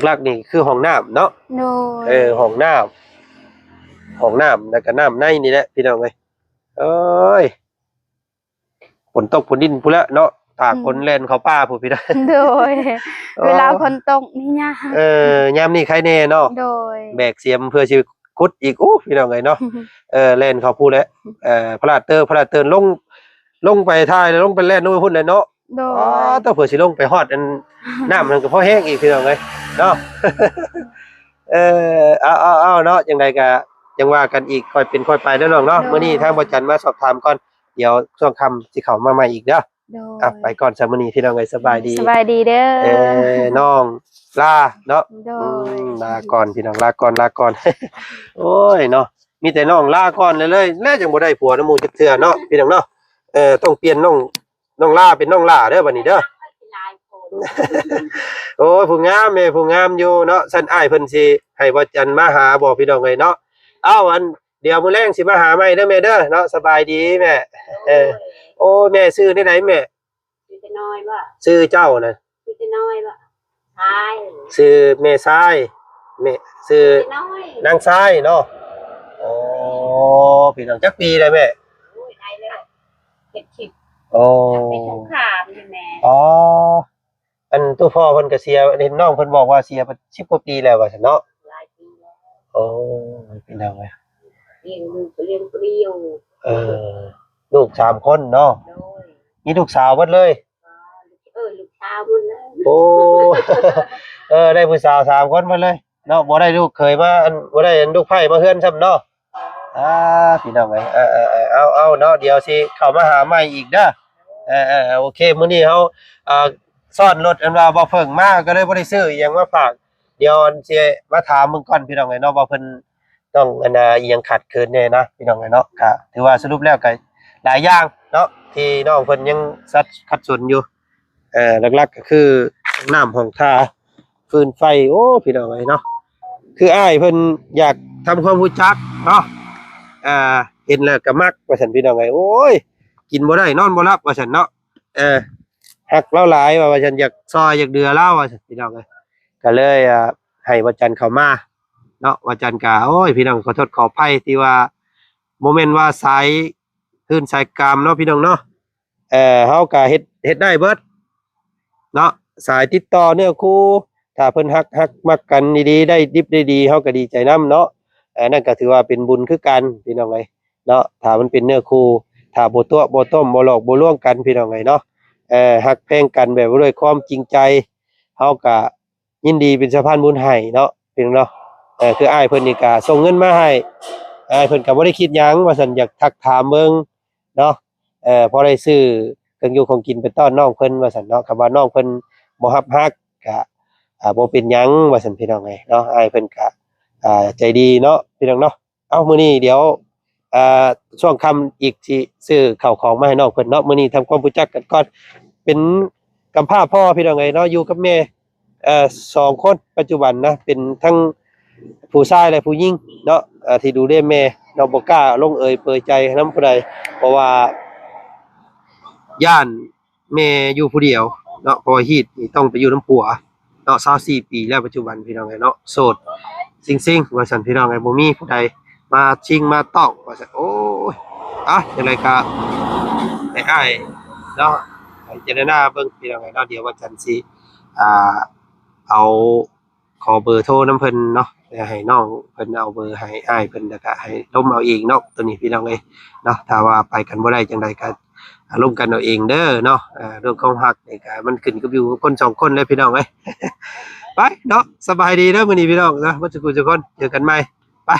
ຫຼັກໆນີ້ຄືຫ້ອງນ້ຳເນາະ ໂດຍ ເອີ ຫ້ອງນ້ຳ ຫ້ອງນ້ຳ ແລ້ວກໍນ້ຳໃນນີ້ແຫຼະ ພີ່ນ້ອງເອີຍ ເອີຍ ຝົນຕົກຝົນດິນພຸ້ນແຫຼະເນາະ ຕາກ ອືມ ຝົນແລ່ນເຂົ້າປ່າພຸ້ນ ພີ່ນ້ອງ ໂດຍ ອໍ ເວລາຝົນຕົກນີ້ຍາກ ເອີ ຍາມນີ້ໄຄແດ່ເນາະ ໂດຍ ແບກສຽມເພື່ອຊິ ຂຸດອີກ ໂອ້ ພີ່ນ້ອງເອີຍເນາະ ເອີ ແລ່ນເຂົ້າພຸ້ນແຫຼະ ເອີ ພະລາດເຕີ ພະລາດເຕີ ລົງ ລົງໄປຖ່າຍ ແລ້ວລົງໄປແລ່ນລົງໄປພຸ້ນແຫຼະເນາະ ໂດຍ ອໍ ເພື່ອຊິລົງໄປຮອດອັນນ້ຳນັ້ນກໍພໍແຮງອີກ ພີ່ນ້ອງເອີຍເນາະ ເອີ ເອົາ ເອົາ ເອົາເນາະ ຈັ່ງໃດກໍຈັ່ງວ່າກັນອີກ ຄ່ອຍເປັນຄ່ອຍໄປເນາະນ້ອງເນາະ ໂດຍ ມື້ນີ້ທາງບ່າວຈັນມາສອບຖາມກ່ອນ ດຽວຊ່ວງຄ່ຳຊິເຂົ້າມາໃໝ່ອີກເດີ ໂດຍ ອ່ະ ໄປກ່ອນຊະມື້ນີ້ ພີ່ນ້ອງເອີຍ ສະບາຍດີ ສະບາຍດີເດີ ເອີ ນ້ອງລາເນາະ ໂດຍ ອືມ ລາກ່ອນ ພີ່ນ້ອງ ລາກ່ອນ ລາກ່ອນ ໂອ້ຍເນາະ ມີແຕ່ນ້ອງລາກ່ອນເລີຍ ແລ້ວຈັ່ງບໍ່ໄດ້ຜົວນຳໝູ່ຈັກເທື່ອເນາະ ພີ່ນ້ອງເນາະ ເອີ ຕ້ອງປ່ຽນນ້ອງ ນ້ອງລາເປັນນ້ອງຫຼ້າເດີບັດນີ້ເດີ ໂອ້ຍ ຜູ້ງາມແມ່ ຜູ້ງາມຢູ່ເນາະ ຊັ້ນອ້າຍເພິ່ນຊິໃຫ້ບ່າວຈັນມາຫາບໍ່ ພີ່ນ້ອງເອີຍເນາະ ເອົ້າ ອັນ ດຽວມື້ແລງຊິມາຫາໃໝ່ເດີແມ່ເດີເນາະ ສະບາຍດີແມ່ ເອີ ໂອ້ຍ ແມ່ຊື່ແນວໃດແມ່? ຊື່ແຕ່ນ້ອຍບໍ່? ຊື່ເຈົ້ານະ? ຊື່ແຕ່ນ້ອຍບໍ່? ຊາຍ ຊື່ແມ່ຊາຍ ແມ່ຊື່ ຊື່ແຕ່ນ້ອຍ ນາງຊາຍເນາະ ອໍ ພີ່ນ້ອງ ຈັກປີແລ້ວແມ່? ໂອ້ຍ ໄດ້ແລ້ວ ເຈັດສິບ ອໍ ເປັນສົງຄາມນີ້ແມ່ ອໍ ອັນໂຕພໍ່ເພິ່ນກໍເສຍ ເຫັນນ້ອງເພິ່ນບອກວ່າເສຍໄປສິບກວ່າປີແລ້ວວ່າຊັ້ນເນາະ ຫຼາຍປີແລ້ວ ໂອ້ຍ ພີ່ນ້ອງເອີຍ ລ້ຽງລູກກໍລ້ຽງຜູ້ດຽວ ເອີ ລູກສາມຄົນເນາະ ໂດຍ ມີລູກສາວເບິດເລີຍ ເອີ ລູກສາວໝົດເລີຍ ໂອ້ ເອີ ໄດ້ຜູ້ສາວສາມຄົນໝົດເລີຍເນາະ ບໍ່ໄດ້ລູກເຂີຍມາ ອັນ ບໍ່ໄດ້ອັນລູກໃພ້ມາເຮືອນຊ້ຳເນາະ ອ່າ ພີ່ນ້ອງເອີຍ ເອີ ເອີ ເອີ ເອົາ ເອົາເນາະ ດຽວຊິເຂົ້າມາຫາໃໝ່ອີກເດີ ເອີ ເອີ ເອີ ໂອເຄ ມື້ນີ້ເຮົາ ອ່າ ຊ້ອນລົດ ອັນວ່າບໍ່ເຜິ້ງມາ ກໍເລີຍບໍ່ໄດ້ຊື້ອີ່ຫຍັງມາຝາກ ດຽວອັນຊິມາຖາມເບິ່ງກ່ອນ ພີ່ນ້ອງເອີຍເນາະ ວ່າເພິ່ນຕ້ອງ ອັນນ່າ ອີ່ຫຍັງຂາດເຂີນແດ່ນະ ພີ່ນ້ອງເອີຍເນາະ ກະຖືວ່າສະຫຼຸບແລ້ວກະຫຼາຍຢ່າງເນາະ ທີ່ນ້ອງເພິ່ນຍັງສັດ ຂັດສົນຢູ່ ເອີ ຫຼັກໆກໍຄືຫ້ອງນ້ຳ ຫ້ອງທ່າ ຟືນໄຟ ໂອ້ ພີ່ນ້ອງເອີຍເນາະ ຄືອ້າຍເພິ່ນຢາກທຳຄວາມຮູ້ຈັກເນາະ ອ່າ ເຫັນແລ້ວກໍມັກວ່າຊັ້ນ ພີ່ນ້ອງເອີຍ ໂອ້ຍ ກິນບໍ່ໄດ້ນອນບໍ່ຫຼັບວ່າຊັ້ນເນາະ ເອີ ຮັກລາວຫຼາຍວ່າ ວ່າຊັ້ນ ຢາກຊ່ອຍຢາກເຫຼືອລາວວ່າຊັ້ນ ພີ່ນ້ອງເອີຍ ກໍເລີຍ ອ່າ ໃຫ້ບ່າວຈັນເຂົ້າມາເນາະ ບ່າວຈັນກໍ ໂອ້ຍ ພີ່ນ້ອງ ຂໍໂທດຂໍອະໄພທີ່ວ່າບໍ່ແມ່ນວ່າສາຍ ຄືນສາຍກາມເນາະ ພີ່ນ້ອງເນາະ ເອີ ເຮົາກໍເຮັດ ເຮັດໄດ້ເບິດເນາະ ສາຍຕິດຕໍ່ເນື້ອຄູ່ ຖ້າເພິ່ນຮັກ ຮັກມັກກັນດີໆ ໄດ້ດິບໄດ້ດີ ເຮົາກໍດີໃຈນຳເນາະ ເອີ ນັ້ນກໍຖືວ່າເປັນບຸນຄືກັນ ພີ່ນ້ອງເອີຍເນາະ ຖ້າມັນເປັນເນື້ອຄູ່ ຖ້າບໍ່ຕົວະບໍ່ຕົ້ມ ບໍ່ຫຼອກບໍ່ລວງກັນ ພີ່ນ້ອງເອີຍເນາະ ເອີ ຮັກແພງກັນແບບວ່າດ້ວຍຄວາມຈິງໃຈ ເຮົາກໍ ຍິນດີເປັນສະພານບຸນໃຫ້ເນາະ ພີ່ນ້ອງເນາະ ເອີ ຄືອ້າຍເພິ່ນນີ້ກະສົ່ງເງິນມາໃຫ້ ອ້າຍເພິ່ນກະບໍ່ໄດ້ຄິດຫຍັງວ່າຊັ້ນ ຢາກທັກຖາມເບິ່ງເນາະ ເອີ ພໍໄດ້ຊື້ເຄື່ອງຢູ່ຂອງກິນໄປຕ້ອນນ້ອງເພິ່ນວ່າຊັ້ນເນາະ ຄຳວ່ານ້ອງເພິ່ນບໍ່ຮັບຮັກກະ ອ່າ ບໍ່ເປັນຫຍັງວ່າຊັ້ນ ພີ່ນ້ອງເອີຍເນາະ ອ້າຍເພິ່ນກະ ອ່າ ໃຈດີເນາະ ພີ່ນ້ອງເນາະ ເອົ້າ ມື້ນີ້ດຽວ ອ່າ ຊ່ວງຄ່ຳອີກຊິຊື້ເຂົ້າຂອງມາໃຫ້ນ້ອງເພິ່ນເນາະ ມື້ນີ້ທຳຄວາມຮູ້ຈັກກັນກ່ອນ ເປັນກຳພ້າພໍ່ ພີ່ນ້ອງເອີຍເນາະ ຢູ່ກັບແມ່ ເອີ ສອງຄົນປັດຈຸບັນນະ ເປັນທັງຜູ້ຊາຍ ແລະ ຜູ້ຍິງເນາະ ເອີ ທີ່ດູແລແມ່ເນາະ ບໍ່ກ້າລົງເອີ່ຍເປີຍໃຈນຳຜູ້ໃດ ເພາະວ່າຢ້ານແມ່ຢູ່ຜູ້ດຽວເນາະ ເພາະວ່າຮີດນີ້ຕ້ອງໄປຢູ່ນຳຜົວເນາະ ຊາວສີ່ປີແລ້ວປັດຈຸບັນ ພີ່ນ້ອງເອີຍເນາະ ໂສດຊິງໆ ວ່າຊັ້ນ ພີ່ນ້ອງເອີຍ ບໍ່ມີຜູ້ໃດມາຊິງມາຕ້ອງ ວ່າຊັ້ນ. ໂອ້ຍ ອ່ະ ຈັ່ງໃດກະໃຫ້ອ້າຍເນາະ ໃຫ້ເຈລະນາເບິ່ງ ພີ່ນ້ອງເອີຍເນາະ ດຽວວັນຈັນຊິ ອ່າ ເອົາ ຂໍເບີໂທນຳເພິ່ນເນາະ ແລ້ວໃຫ້ນ້ອງເພິ່ນເອົາເບີໃຫ້ອ້າຍເພິ່ນ ແລ້ວກະໃຫ້ລົມເອົາເອງເນາະ ໂຕນີ້ ພີ່ນ້ອງເອີຍເນາະ. ຖ້າວ່າໄປກັນບໍ່ໄດ້ຈັ່ງໃດກະ ອ່າ ລົມກັນເອົາເອງເດີເນາະ. ອ່າ ເລື່ອງຄວາມຮັກນີ້ກະມັນຂຶ້ນກັບຢູ່ກັບຄົນສອງຄົນເລີຍ ພີ່ນ້ອງເອີຍ. ໄປເນາະ ສະບາຍດີເດີມື້ນີ້ ພີ່ນ້ອງເນາະ ເບິດສູ່ຜູ້ສູ່ຄົນ ເຈີກັນໃໝ່ ໄປ.